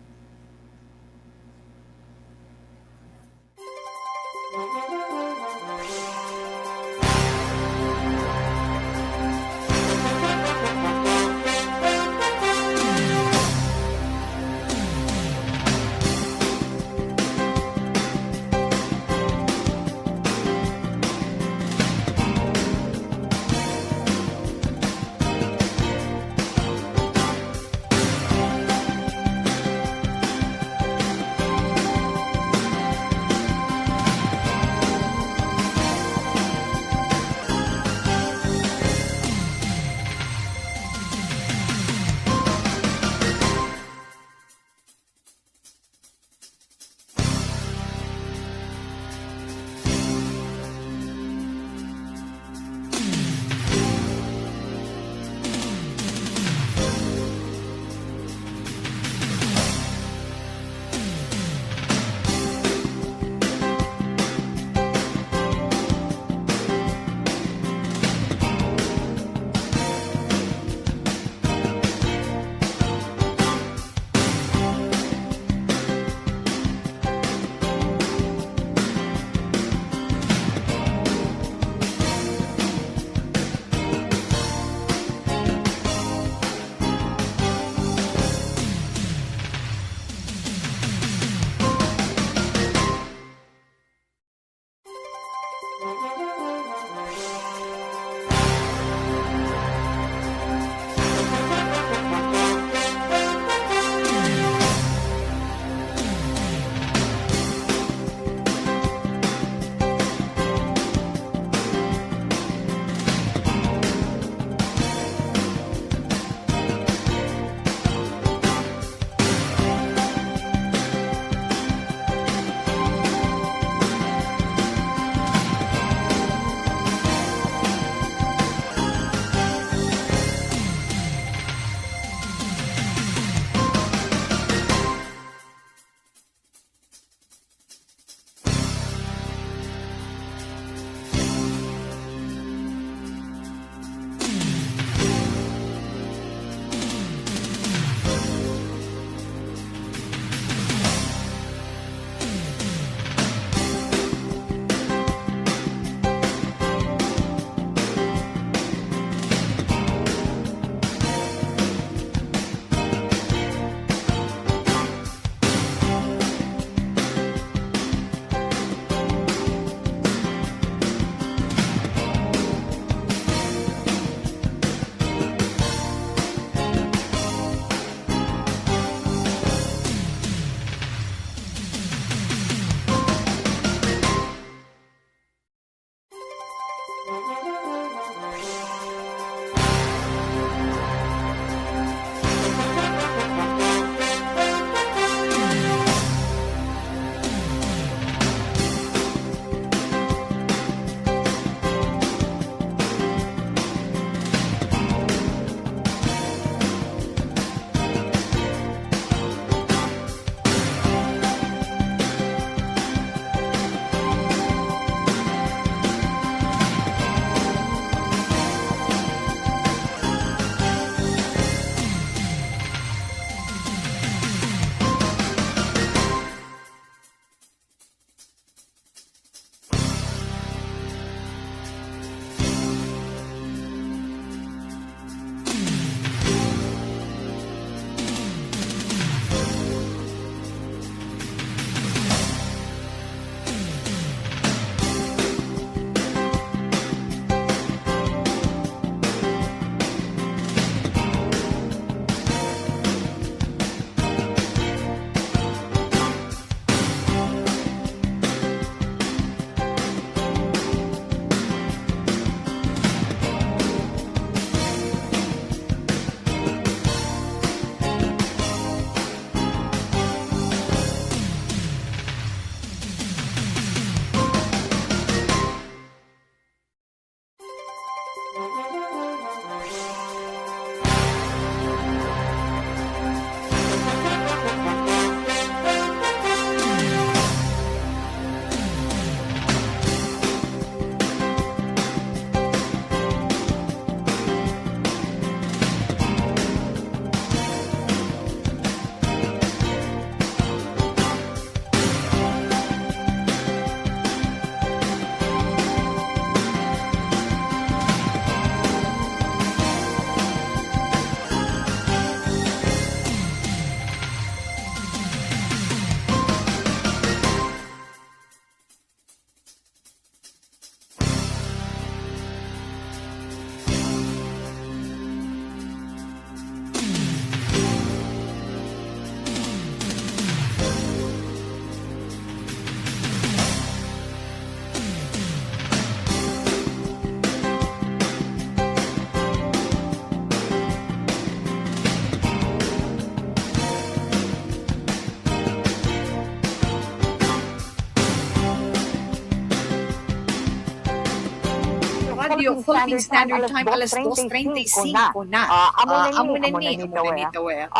Philippine Standard Time, alas dos treinta y cinco na. Ah, amo na ni, amo na ni, Tawera.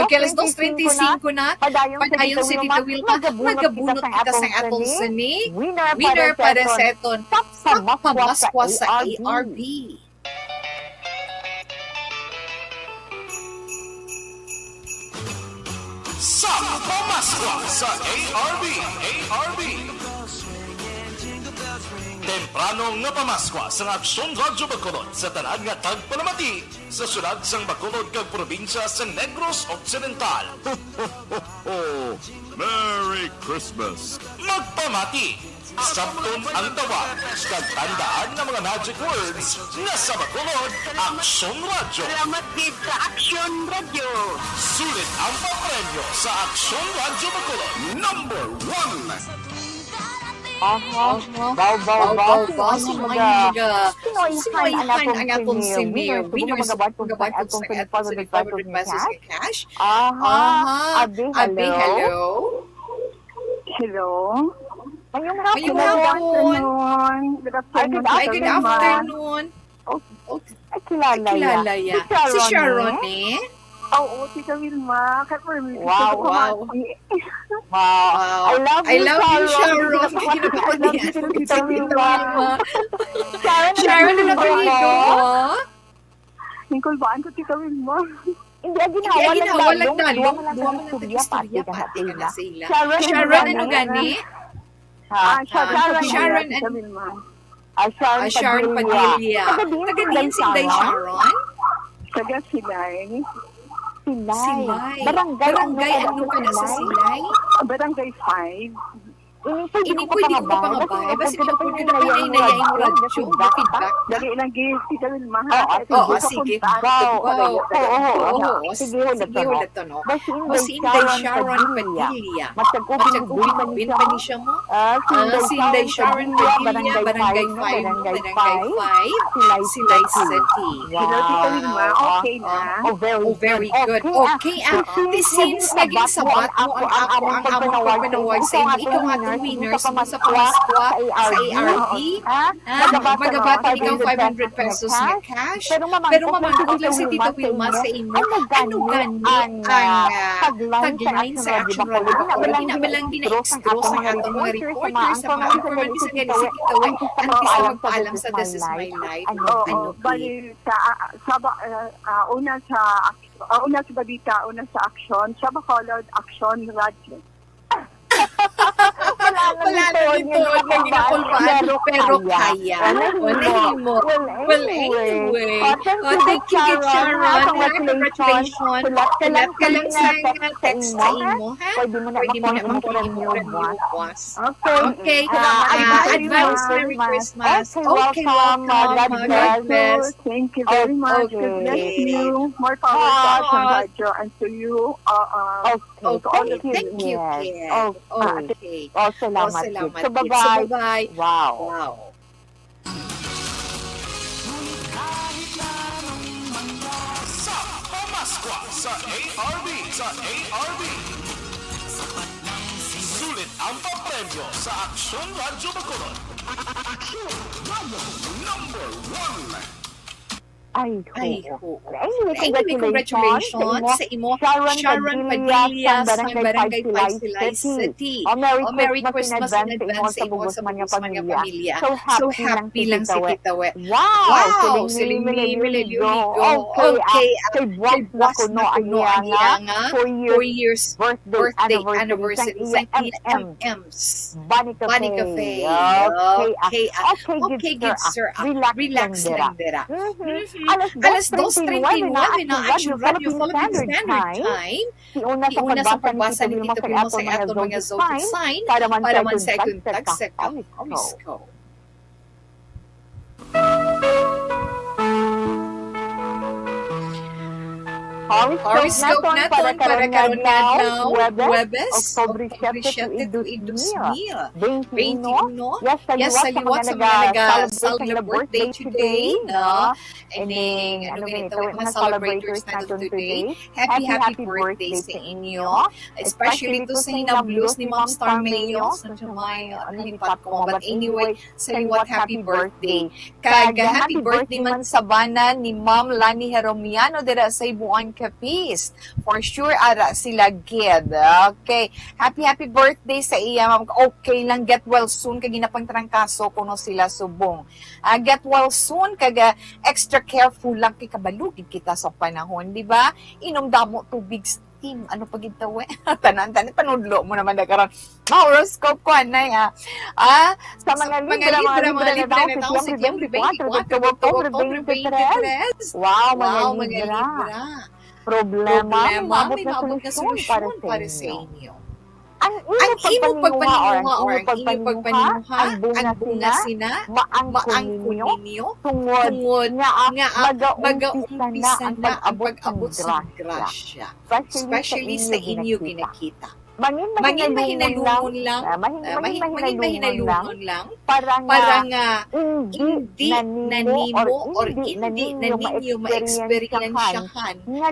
Okay, alas dos treinta y cinco na. Padayon si Tita Wilma, magabunot kita sa atong sini. Winner para sa aton Pamaskwa sa A R B. Sa Pamaskwa sa A R B, A R B. Temprano nga Pamaskwa sang Aksyon Radyo Bacolod sa tanan nga tagpalamati sa syudad sang Bacolod kag probinsya sang Negros Occidental. Ho, ho, ho, ho! Merry Christmas! Magpamati! Sabton ang tawag, kag tandaan nga mga magic words nga sa Bacolod, Aksyon Radyo. Salamat gid sa Aksyon Radyo. Sulit ang papremyo sa Aksyon Radyo Bacolod. Number one. Aha. Aha. Baw, baw, baw. Sino ang mga, sino ang mga, sino ang mga, ang atong senior winners? Winners, magabaton sa atong twenty-five hundred pesos nga cash. Aha. Aha. Abi, hello. Hello. Mayong hapon. Mayong hapon. Good afternoon. Ay, good afternoon. Ay, good afternoon. Oh, oh, ay, kilala ya. Kilala ya. Si Sharon, eh? Oo, Tita Wilma. Kaya po, wow, wow. Wow. I love you, Sharon. I love you, Sharon. Tita Wilma. Sharon, ano ba ito? Ning kulbaan ko, Tita Wilma. Hindi, ang ginawa lang, duha man lang tag-istorya, pati ka na sa ila. Sharon, ano gani? Ha? Ah, Sharon Padilla. Ah, Sharon Padilla. Taga diin si Inday Sharon? Taga Silay. Silay. Barangay, ano ka na sa Silay? Barangay five. Ini pwede ko pangabay. Basi upod ka na pa hinay-hinay mo radyo. Feedback. Dali lang, gi-, si Darwin, mahal. Oo, sige. Wow. Oo, oo, oo. Sige, hulat to, no? Basi Inday Sharon Padilla. Matag-ubing ubing pa ni siya mo. Ah, si Inday Sharon Padilla, Barangay five, Barangay five, Silay City. Hello, Tita Wilma. Okay na. Oh, very good. Okay, ah, since naging sabat mo ang ako, ang among pagpanawag sa imo, ikaw ang atong winners sa pamaskwa sa A R B. Ha? Magabati ikaw five hundred pesos nga cash. Pero mamangkot lang si Tita Wilma sa imo. Ano gani ang, ah, tagline sa Action Radio Bacolod? Di na ba lang gina-extra sa atong mga reporters, sa mga informante sa Tita Wilma, ang isa magpaalam sa This Is My Life? Oo, bali, sa, ah, sa ba-, ah, ah, una sa, ah, una sa balita, una sa aksyon, sa Bacolod Action Radio. Wala na ni Tony, kay ginakulbaan, pero kaya. Wala himo. Well, anyway. Oh, thank you, Sharon. Congratulations. Congratulations. Hulat ka lang sa text sa imo, ha? Pwede mo na makuha ang imo buwas. Okay. Okay. Ah, advance Merry Christmas. Okay, welcome. God bless. Thank you very much. God bless you. More power sa Action Radio and to you. Uh, uh, okay, thank you, Kim. Okay. Oh, salamat. So, bye-bye. Wow. Sa Pamaskwa sa A R B, sa A R B. Sulit ang papremyo sa Aksyon Radyo Bacolod. Aksyon Radyo number one. Ay, ho. Anyway, congratulations sa imo, Sharon Padilla, sang Barangay five, Silay City. O, Merry Christmas in advance sa imo, sa Guzman nga pamilya. So happy lang si Tita Wi. Wow! Siling Mimi Leligo. Okay, ah, kay buwas na kuno ang iya nga four years birthday anniversary sang iya M M. Bunny Cafe. Okay, ah. Okay, good, sir. Relax lang dira. Alas dos treinta y nueve na, Action Radio Philippine Standard Time. Hiuna sa pagbasa ni Tita Wilma sa aton mga zodiac sign para man sa atong tagsa ka Kamisko. Horoscope naton para karon nga adlaw, Huwebes, Oktubre siyete, tuig dos mil veintiuno. Yes, sa liwat sa mga naga-celebrate nga birthday today, no? Ining, ano gani to, mga celebrators naton today. Happy, happy birthday sa inyo. Especially to sa hinablos ni Ma'am Star Mayo. Sa Jumay, ano, lipat ko. But anyway, sa liwat, happy birthday. Kag happy birthday man sa bana ni Ma'am Lani Heromiano dira sa Ibuan, Capiz. For sure, ara sila gid. Okay. Happy, happy birthday sa iya, ma'am. Okay lang, get well soon. Kag ginapangtrangkaso kuno sila subong. Ah, get well soon. Kag, ah, extra careful lang kay kabalo gid kita sa panahon, di ba? Inom damo tubig, steam. Ano pa gid tawe? Tanan, tanan, panudlo mo naman na karon. Ah, horoscope ko, anay, ah. Ah, sa mga Libra, mga Libra na tawo, Setyembre twenty-four, Oktubre twenty-three. Wow, mga Libra. Problema, may maabot nga solusyon para sa inyo. Ang imo pagpaninguha or ang inyo pagpaninguha, ang bunga sina, maangkon ninyo, tungod nga, ah, magaumpisa na ang pag-abot sang grasya, especially sa inyo ginakita. Mangin mahinalungon lang, ah, mangin, ah, mangin, mangin mahinalungon lang para nga hindi na nimo or hindi na ninyo ma-eksperyensyahan nga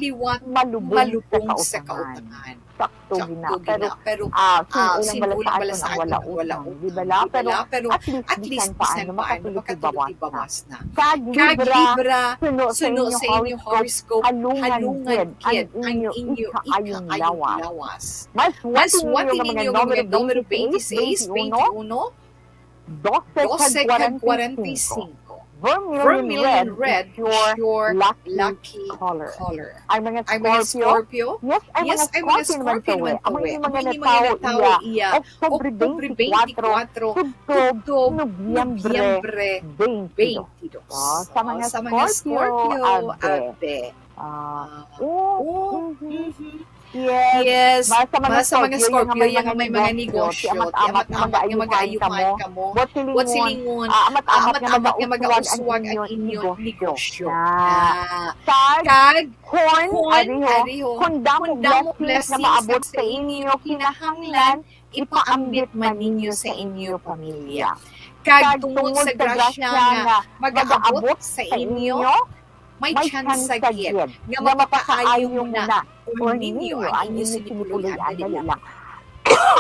liwat malubong sa kautangan. Sakto gina. Pero, ah, sin-o lang bala sa aton ang wala utang, di bala? Pero at least bisan paano makatulog tibawas na. Kag Libra, suno sa inyo horoscope, halungan gid ang inyo ikaayong lawas. Mas wati ninyo nga mga numero twenty-six, twenty-one, dose kag kwarenta y cinco. Vermilion red is your lucky color. Ang mga Scorpio, yes, ang mga Scorpio naman tawi. Amo ni mga natawo iya Oktubre twenty-four, tubtob Nobyembre twenty-two. Oh, sa mga Scorpio, ate. Ah, oh, mhm. Yes. Mas sa mga Scorpio, nga may mga negosyo, amat-amat nga mag-aayuhan kamo. Buot silingon, ah, amat-amat nga mag-uswag ang inyo negosyo. Kag corn, ariho, kon damo blessings nga maabot sa inyo, kinahanglan ipaambit man ninyo sa inyo pamilya. Kag tungod sa grasya nga mag-aabot sa inyo, may tsansa gid nga mapakaayo mo na or ninyo ang inyo sinipuloy-an. Dali lang.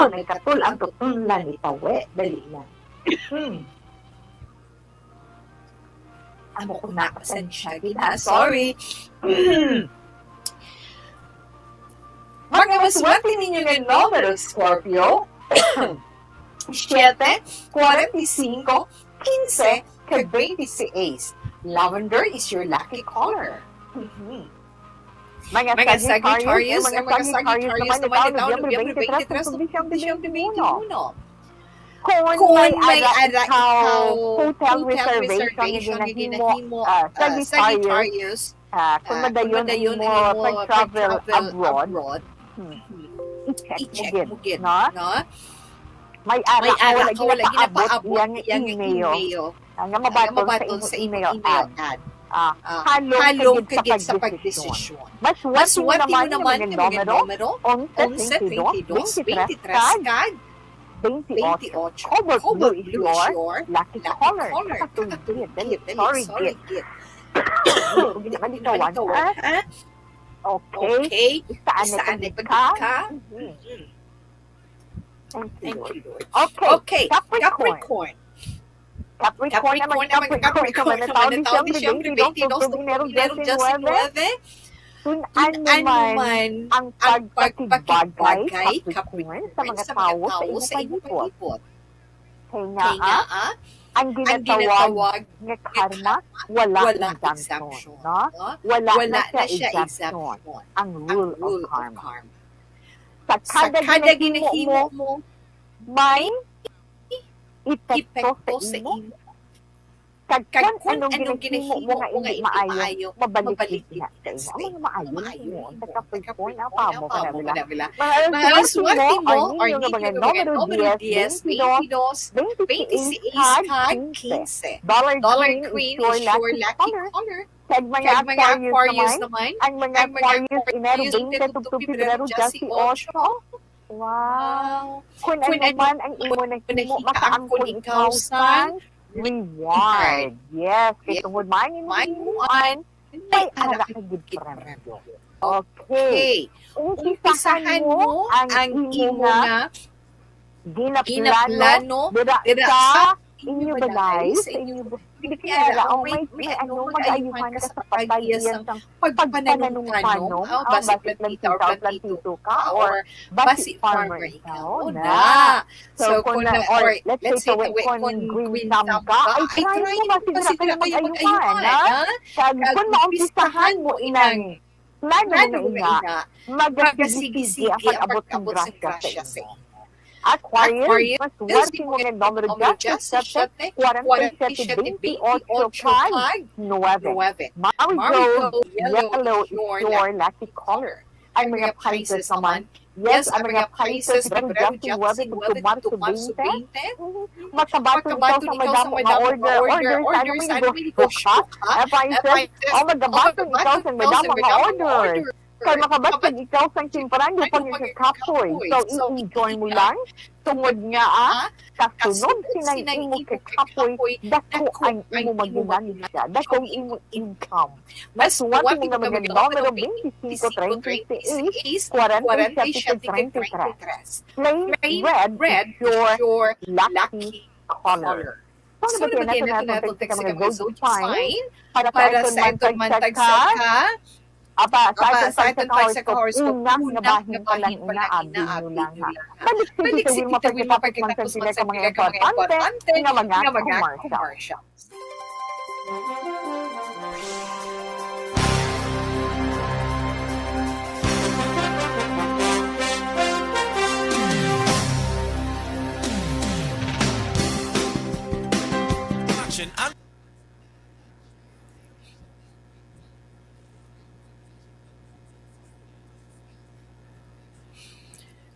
May katul ang tutunlan ni Tawe. Dali lang. Amo ko na, pasensya gid na. Sorry. Mga maswerte ninyo nga numero, Scorpio, siyete, kwarenta y cinco, quince, kag twenty-six. Lavender is your lucky color. Mhm. Mga Sagittarius, ang mga Sagittarius naman, itaw, Nobyembre twenty-three, Disyembre twenty-one. Kung may ara ikaw hotel reservation nga ginahimo, ah, Sagittarius, ah, kung madayon ang imo pag-travel abroad, hmm, i-check mo gid, no? May ara ka, wala ginapaabot iyang email. Ah, nga mabaton sa imo email ad. Ah, halong ka gid sa pagdesisyon. Mas wati mo naman nga mga numero, onse, twenty-dos, twenty-tres, kag twenty-eight. Cobalt blue is your lucky color. Kakatulog gid. Dali, sorry gid. Hindi ko ginakalikawan, ha? Okay. Isa anay ka. Mhm. Thank you, Lord. Okay, Capricorn. Capricorn naman, Capricorn naman, taon Disyembre twenty-two, Enero diecinuebe. Tun-an naman ang pagpakigbagay, Capricorn, sa mga tawo sa imong palibot. Kay nga, ah, ang ginatawag nga karma, wala exemption, no? Wala na siya exemption ang rule of karma. Sa kada ginahimo mo, may epekto sa imo. Kag kung anong ginahimo mo nga indi maayo, mabalik gid diha sa imo. Ang mga maayo, ang mga maayo, ang mga kapuy ko, ang pamo, kanabila. Mga swerte mo, or ninyo nga mga numero diyes, twenty-dos, twenty-six, kag quince. Dollar green is your lucky color. Kag mga Aquarius naman, ang mga Aquarius, Enero twenty, tubtob Pebrero diyesotso. Wow. Kung ano man ang imo nahimo, makaangkon ikaw sang reward. Yes, kay tungod man imo himuan, may ara ka gid premyo. Okay. Umpisahan mo ang imo nga ginaplano dira sa inyo balay, sa inyo bu-, hindi kaya ra, oh, may, may ano, mag-ayuhan ka sa pag-iya sang pagpananum-panom, ah, basi plantita or plantito ka, or basi farmer ikaw, na. So, kung na, or let's say, tawi, kung green thumb ka, ay try mo, basi dira kayo mag-ayuhan, ha? Kag kung maumpisahan mo inang plano mo na ina, magasigi-sige ang pag-abot sang grasya sa imo. Aquarius, maswerte mo nga numero diyes, siyete, kwarenta y siyete, bentiocho, kag nuwebe. Marigold, yellow is your lucky color. Ang mga Pisces naman, yes, ang mga Pisces, February diyes-nuwebe, tubtob Marso twenty. Makabaton ikaw sa madamo nga order, order sa ano, negosyo ka. Pisces, o magabaton ikaw sa madamo nga order. Kay makabaton ikaw sang temprano pag nagkakapoy. So, i-enjoy mo lang. Tungod nga, ah, kasunod sinang imo kakapoy, dako ang imo maginansya, dako ang imo income. Maswerte mo nga mga numero twenty-five, treinta y seis, kwarenta y siyete, treinta y tres. Plain red is your lucky color. Ano ba tiyan nato, nato, sa mga zodiac sign? Para sa aton man, tagsa ka. Aba, sa aton pagsaka horoscope, una nga bahin pa lang ina, abi nyo lang, ha. Balik sa kita, Wilma, pagkatapos man sa sila ka mga importante nga mga commercial. Action.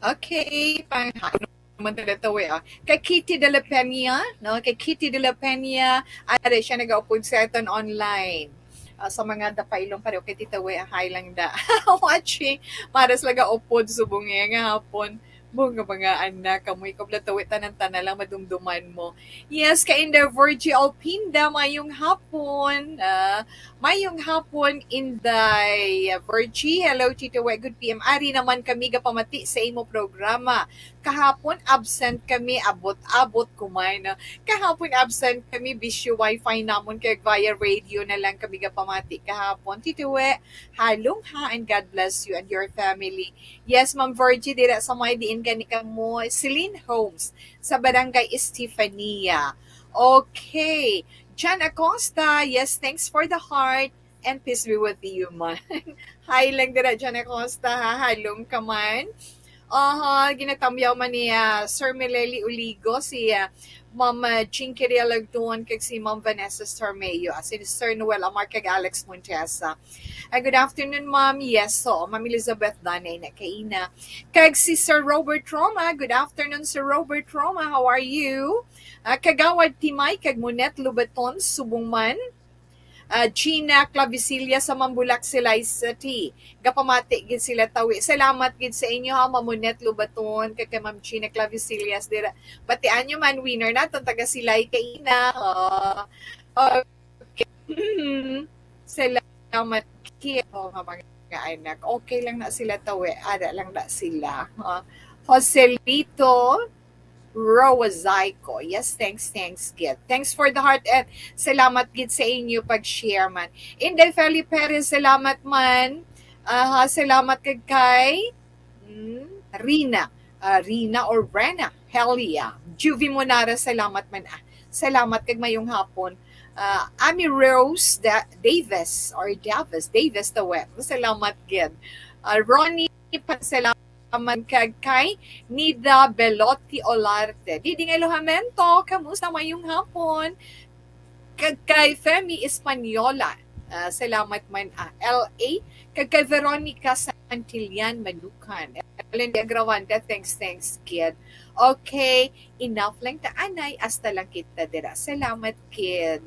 Okay, pang man talaga to, eh, ah. Kay Kitty de la Peña, no? Kay Kitty de la Peña, ada siya nagaupod sa aton online. Ah, sa mga dapailong pareho kay Tita We, ah, hi lang da. Watching, maras laga upod subong nga hapon. Mo nga mga anak, kamoy ko, blatawi, tanan-tanan lang madumduman mo. Yes, kay Inda Virgie Alpinda, mayong hapon. Ah, mayong hapon, Inday Virgie. Hello, Tita We. Good P M. Ari naman kami gapamati sa imo programa. Kahapon, absent kami. Abot-abot kumay, no? Kahapon, absent kami. Bisyo wifi namon, kay via radio na lang kami gapamati kahapon. Tita We, halong ha, and God bless you and your family. Yes, Ma'am Virgie, dira sa may diin gani kamo, Celine Homes, sa Barangay Estefania. Okay. Jan Acosta, yes, thanks for the heart. And peace be with you, man. Hi lang dira, Jan Acosta, ha? Halong ka man. Aha, ginatamyaw man ni, ah, Sir Meleli Uligo, si, ah, Ma'am, ah, Jinky Realagdon, kag si Ma'am Vanessa Sarmeo, as in Sir Noel Amar, kag Alex Montesa. Ah, good afternoon, ma'am. Yes, so, Ma'am Elizabeth Danay na kaina. Kag si Sir Robert Roma. Good afternoon, Sir Robert Roma. How are you? Ah, Kagawad Timay, kag Monet Lubaton, subong man. Ah, Gina Clavicilla sa Mambulak, Silay City. Gapamati gid sila tawi. Salamat gid sa inyo, ha, Ma'am Monet Lubaton, kag kay Ma'am Gina Clavicilla, dira. Batian nyo man, winner naton, taga Silay kaina. Ah, okay. Salamat gid, oh, nga mga anak. Okay lang na sila tawi. Ada lang na sila. Ah, Joselito Roa Zaico. Yes, thanks, thanks, gid. Thanks for the heart and salamat gid sa inyo pag-share man. Inday Feli Perez, salamat man. Aha, salamat kag kay, mm, Rina. Ah, Rina or Rena. Hell yeah. Juvie Monara, salamat man. Ah, salamat kag mayong hapon. Ah, Amy Rose Da-, Davis or Davis, Davis Tawet. Salamat gid. Ah, Ronnie, salamat man kag kay Nida Belotti Olarte. Diding Elohamento, kamusta, mayong hapon? Kag kay Femi Española, ah, salamat man, ah, L A. Kag kay Veronica Santillan Manukan. Ellen de Agrawanda, thanks, thanks, kid. Okay, enough lang ta anay, hasta lang kita dira. Salamat, kid.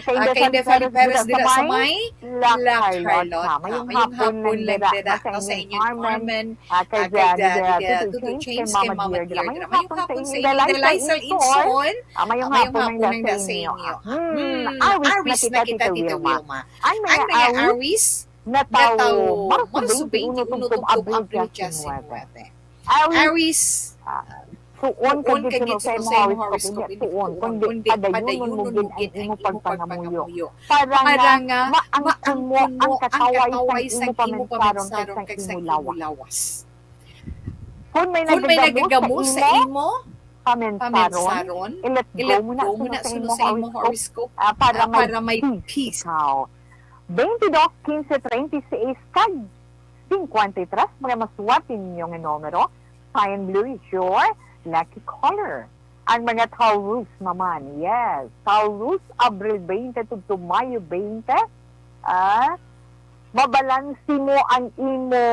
Kay Inday Felipe Perez dira sa may La Carlota. Mayong hapon lang dira sa inyo, Carmen. Ah, kay Dida Tuto James, kay Mama Dear dira. Mayong hapon sa inyo, Inday Liza Insuon. Ah, mayong hapon lang sa inyo. Hmm, awis na kita, Tita Wilma. Ang mga awis natawo Marso twenty-one tubtob Abril disinuebe. Awis, ah, tuon kag disinuebe sa imo horoscope, hindi tuon, kundi padayunon mo gid ang imo pagpangamuyo para nga maangkon mo ang kataway sang imo paminsaron kag sang imo lawas. Kon may nagagamo sa imo paminsaron, i-let go mo na suno sa imo horoscope, ah, para may peace ikaw. Twenty-two, quince, treinta y seis, kag cincuenta y tres, mga masuwat ninyo nga numero. Cyan blue is your lucky color. Ang mga Taurus naman, yes. Taurus, Abril twenty tubtob Mayo twenty. Ah, mabalanse mo ang imo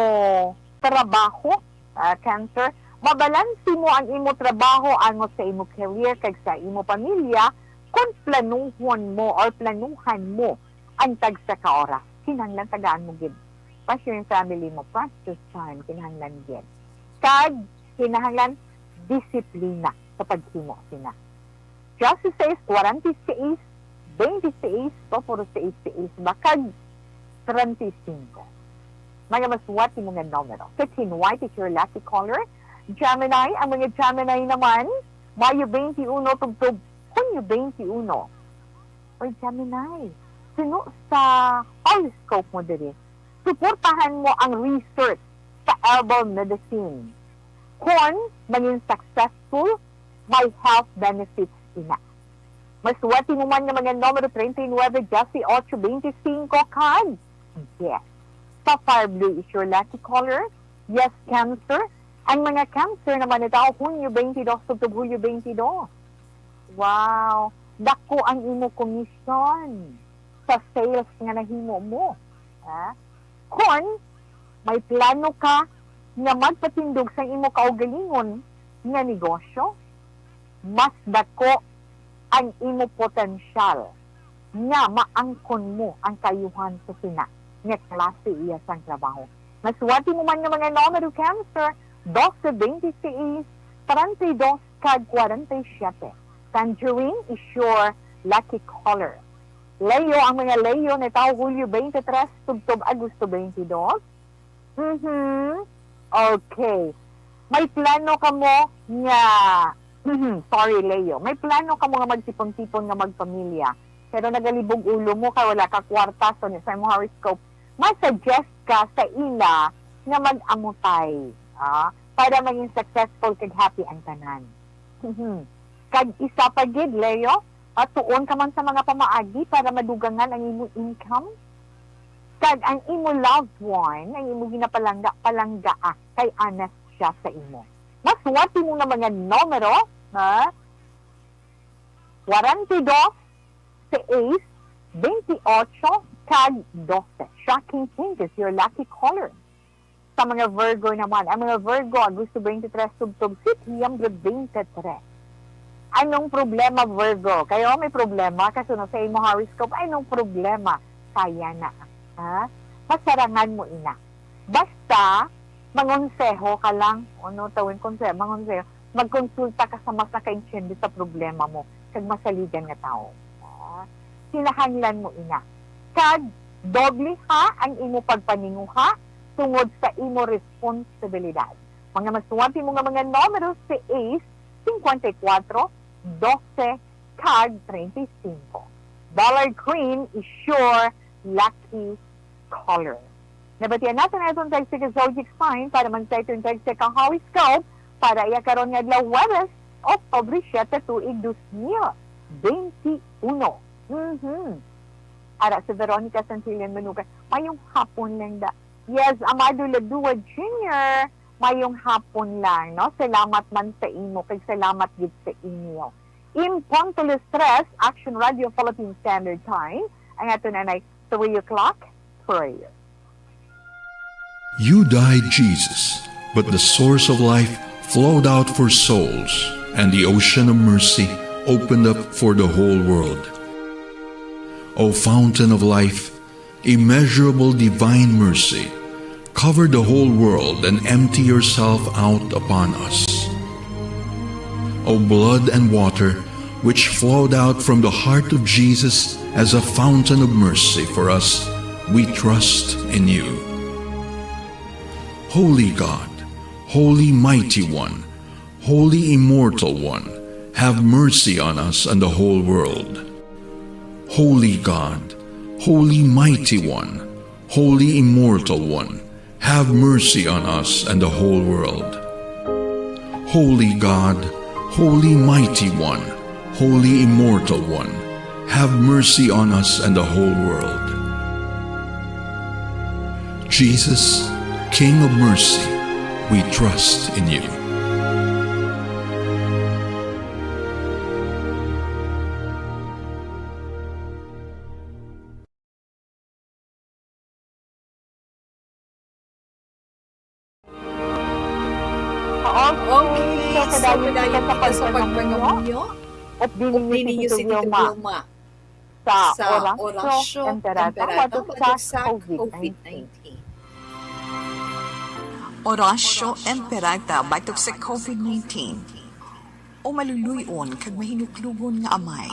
trabaho, ah, Cancer. Mabalanse mo ang imo trabaho angot sa imo career kag sa imo pamilya kon planuhon mo or planuhan mo ang tagsa ka oras. Kinahanglan tagaan mo gid. Pass your family mo, practice time, kinahanglan gid. Kag kinahanglan disiplina sa paghimo sina. Diyasisais, kwarenta y seis, twenty-six, to puro seis, seis ba? Kag treinta y cinco. Mga masuwat mo nga numero. Fifteen white is your lucky color. Gemini, ang mga Gemini naman, Mayo twenty-one tubtob Hunyo twenty-one. Oy, Gemini, suno sa horoscope mo diri, suportahan mo ang research sa herbal medicine. Kon mangin successful, may health benefits ina. Masuwat mo man nga mga numero treinta y nueve, dieciocho, veinticinco, kag diez. Sapphire blue is your lucky color. Yes, Cancer. Ang mga Cancer naman natawo Hunyo twenty-two tubtob Hulyo twenty-two. Wow, dako ang imo komisyon sa sales nga nahimo mo. Ha? Kon may plano ka nga magpatindog sa imo kaugalingon nga negosyo, mas dako ang imo potensyal nga maangkon mo ang kaayuhan sa sina nga klase iya sang trabaho. Masuwat mo man nga mga numero, Cancer, doce, veintiséis, treinta y dos, kag kwarenta y siyete. Tangerine is your lucky color. Leo, ang mga Leo natawo Hulyo twenty-three tubtob Agosto twenty-two. Mhm. Okay. May plano kamo nga, sorry, Leo. May plano kamo nga magtipon-tipon nga magpamilya. Pero nagalibog ulo mo kay wala ka kwarta, so sa imong horoscope, ma-suggest ka sa ila nga mag-amutay, ah, para maging successful kag happy ang tanan. Mhm. Kag isa pa gid, Leo, ah, tuon ka man sa mga pamaagi para madugangan ang imong income. Kag ang imo loved one, ang imo ginapalangga, palanggaa, kay honest siya sa imo. Masuwat mo nga mga numero, ha? Kwarenta y dos, seis, veintiocho, kag doce. Shocking pink is your lucky color. Sa mga Virgo naman, ang mga Virgo, Agosto twenty-three tubtob Setyembre twenty-three. Anong problema, Virgo? Kayo may problema? Kaso na sa imo horoscope, anong problema? Kaya na. Ha? Masarangan mo ina. Basta, mangonseho ka lang. Ano tawin konseho? Mangonseho. Magkonsulta ka sa mas nakaintindi sa problema mo kag masaligan nga tawo. Ah, kinahanglan mo ina. Kag doble ha ang imo pagpaninguha tungod sa imo responsibilidad. Mga masuwat mo nga mga numero, seis, cincuenta y cuatro, doce, kag treinta y cinco. Dollar green is your lucky color. Nabatian naton ang aton tagsa ka zodiac sign para man sa aton tagsa ka horoscope para iya karon nga adlaw, Huwebes, Oktubre siete, tuig dos mil benti uno. Mhm. Ara si Veronica Santillan Manugan, mayong hapon lang da. Yes, Amado Ladua Junior, mayong hapon lang, no? Salamat man sa imo, kag salamat gid sa inyo. In punto las tres, Action Radio Philippine Standard Time, ang aton anay three o'clock prayer. You died, Jesus, but the source of life flowed out for souls, and the ocean of mercy opened up for the whole world. O fountain of life, immeasurable divine mercy, cover the whole world and empty yourself out upon us. O blood and water, which flowed out from the heart of Jesus as a fountain of mercy for us, we trust in you. Holy God, Holy Mighty One, Holy Immortal One, have mercy on us and the whole world. Holy God, Holy Mighty One, Holy Immortal One, have mercy on us and the whole world. Holy God, Holy Mighty One, Holy Immortal One, have mercy on us and the whole world. Jesus, King of mercy, we trust in you. Okay, so padayon kita sa pagpangamuyo. At dili niyo si Tito Vilma sa Orasyo Emperata batok sa COVID nineteen. Orasyo Emperata batok sa COVID nineteen. O maluluy-on kag mahinuklogon nga Amay,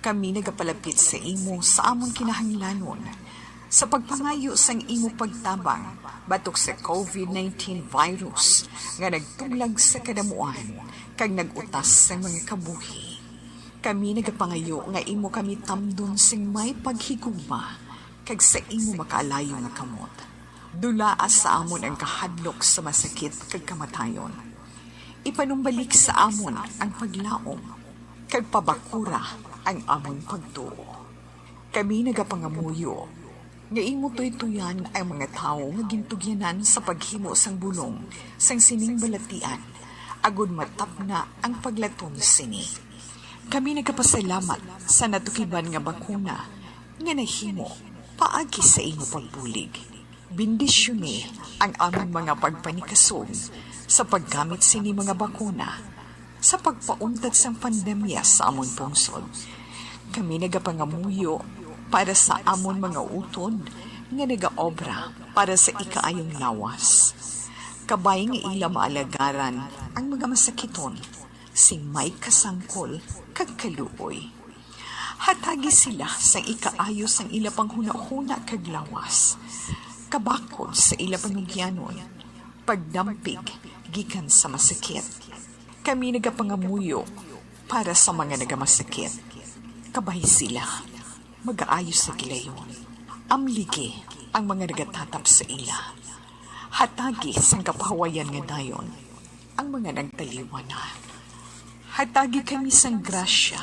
kami nagapalapit sa imo sa amon kinahanglanon, sa pagpangayo sang imo pagtabang batok sa COVID nineteen virus nga nagtuglag sa kadamuan kag nag-utas sang mga kabuhi. Kami nagapangayo nga imo kami tamdon sing may paghigugma kag sa imo makaalayo nga kamot. Dulaa sa amon ang kahadlok sa masakit kag kamatayon. Ipanumbalik sa amon ang paglaom, kag pabakura ang amon pagtuo. Kami nagapangamuyo nga imo tuytoyan ang mga tawo nga gintugyanan sa paghimo sang bulong sang sining balatian, agod matapna ang paglatom sini. Kami nagapasalamat sa natukiban nga bakuna nga nahimo paagi sa imo pagbulig. Bendisyoni ang amon mga pagpanikasog sa paggamit sini mga bakuna sa pagpauntat sang pandemya sa amon pungsod. Kami nagapangamuyo para sa amon mga utod nga nagaobra para sa ikaayong lawas. Kabay nga ila maalagaran ang mga masakiton sing may kasangkol kag kaluoy. Hatagi sila sang ikaayo sang ila panghunahuna kag lawas, kabakod sa ila panugyanon, pagdampig gikan sa masakit. Kami nagapangamuyo para sa mga nagamasakit. Kabay sila magaayo sa gilayon. Amligi ang mga nagatatap sa ila. Hatagi sang kapahawayan nga dayon ang mga nagtaliwan na. Hatagi kami sang grasya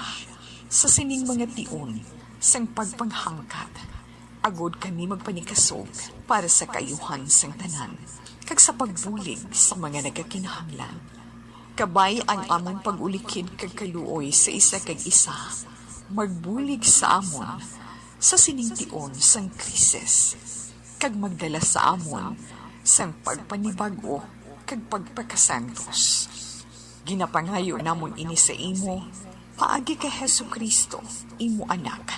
sa sining mga tion sang pagpanghangkat, agod kami magpanikasog para sa kaayuhan sang tanan kag sa pagbulig sa mga nagakinahanglan. Kabay ang amon pag-ulikid kag kaluoy sa isa kag isa, magbulig sa amon sa sining tion sang krisis, kag magdala sa amon sang pagpanibag-o kag pagpakasantos. Ginapangayo namon ini sa imo paagi kay Jesu-Cristo, imo Anak,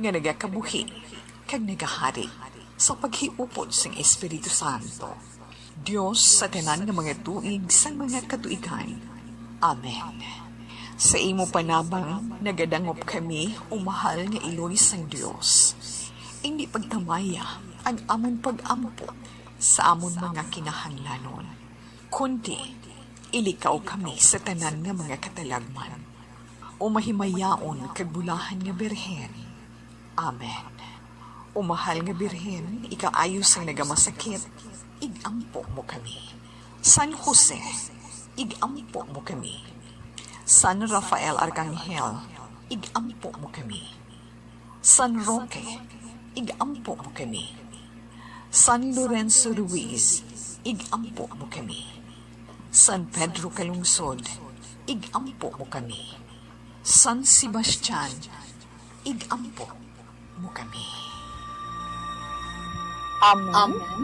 nga nagakabuhi kag nagahari sa paghiupod sang Espiritu Santo, Dios sa tanan nga mga tuig sang mga katuigan. Amen. Sa imo panabang nagadangop kami, o mahal nga Iloy sang Dios. Indi pagtamaya ang amon pag-ampo sa amon mga kinahanglanon, kundi ilikaw kami sa tanan nga mga katalagman. O mahimayaon kag bulahan nga Birhen. Amen. O mahal nga Birhen, ikaayo sang nagamasakit, ig-ampo mo kami. San Jose, ig-ampo mo kami. San Rafael Arcangel, ig-ampo mo kami. San Roque, ig-ampo mo kami. San Lorenzo Ruiz, ig-ampo mo kami. San Pedro Calungsod, ig-ampo mo kami. San Sebastian, ig-ampo mo kami. Amen. Amen.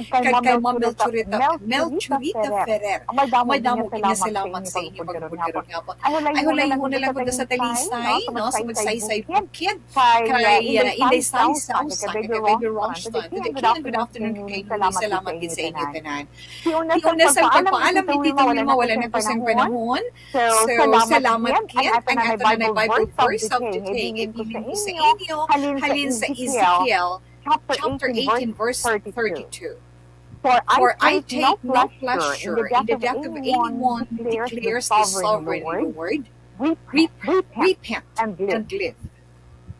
kag kay Ma'am Melchorita, Melchorita Ferrer. Amay damo gid nga salamat sa inyo pagpugkaron nga po. Ay, hulaihon na lang ko sa Talisay, no? Sa Magsaysay Bukid. Kay, uh, Inday Sai Sausan, kay Baby Ronston, kay King, good afternoon kay Nini. Salamat gid sa inyo tanan. Di una sa pagpaalam ni Tito Wilma, wala na ko sing panahon. So, salamat gid. Ang ato na Bible verse of today, ibigin ko sa inyo, halin sa Ezekiel, chapter eighteen, verse thirty-two. For I take no pleasure in the death of anyone, declares the sovereign Lord. Rep-, repent and live.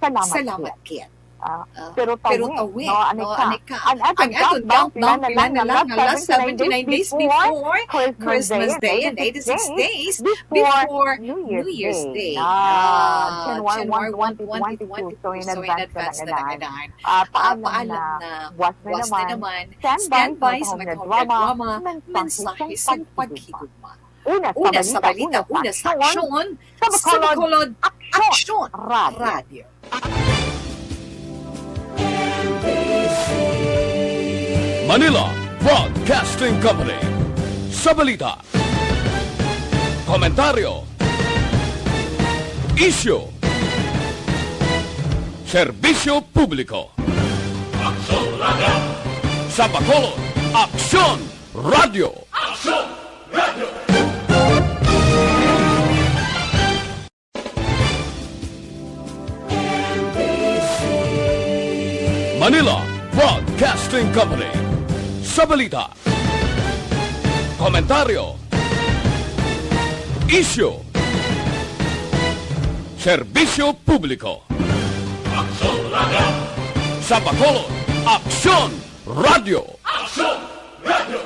Salamat gid. Ah, pero tawi, no, ani ka. An aton countdown, pila na lang, last seventy-nine days before Christmas Day and eighty-six days before New Year's Day. Ah, January one, twenty twenty-two. So, in advance na lang, anan. Ah, paalam na. Buwas na naman. Standby sa Matahom nga Drama, mensahe sang paghigugma. Una sa balita, una sa aksyon, sa Bacolod, Aksyon Radio. Manila Broadcasting Company. Sa balita, komentaryo, isyu, serbisyo publiko. Aksyon Radio. Sa Bacolod, Aksyon Radio. Aksyon Radio. Manila Broadcasting Company. Sa balita, komentaryo, isyu, serbisyo publiko. Aksyon Radio. Sa Bacolod, Aksyon Radio. Aksyon Radio.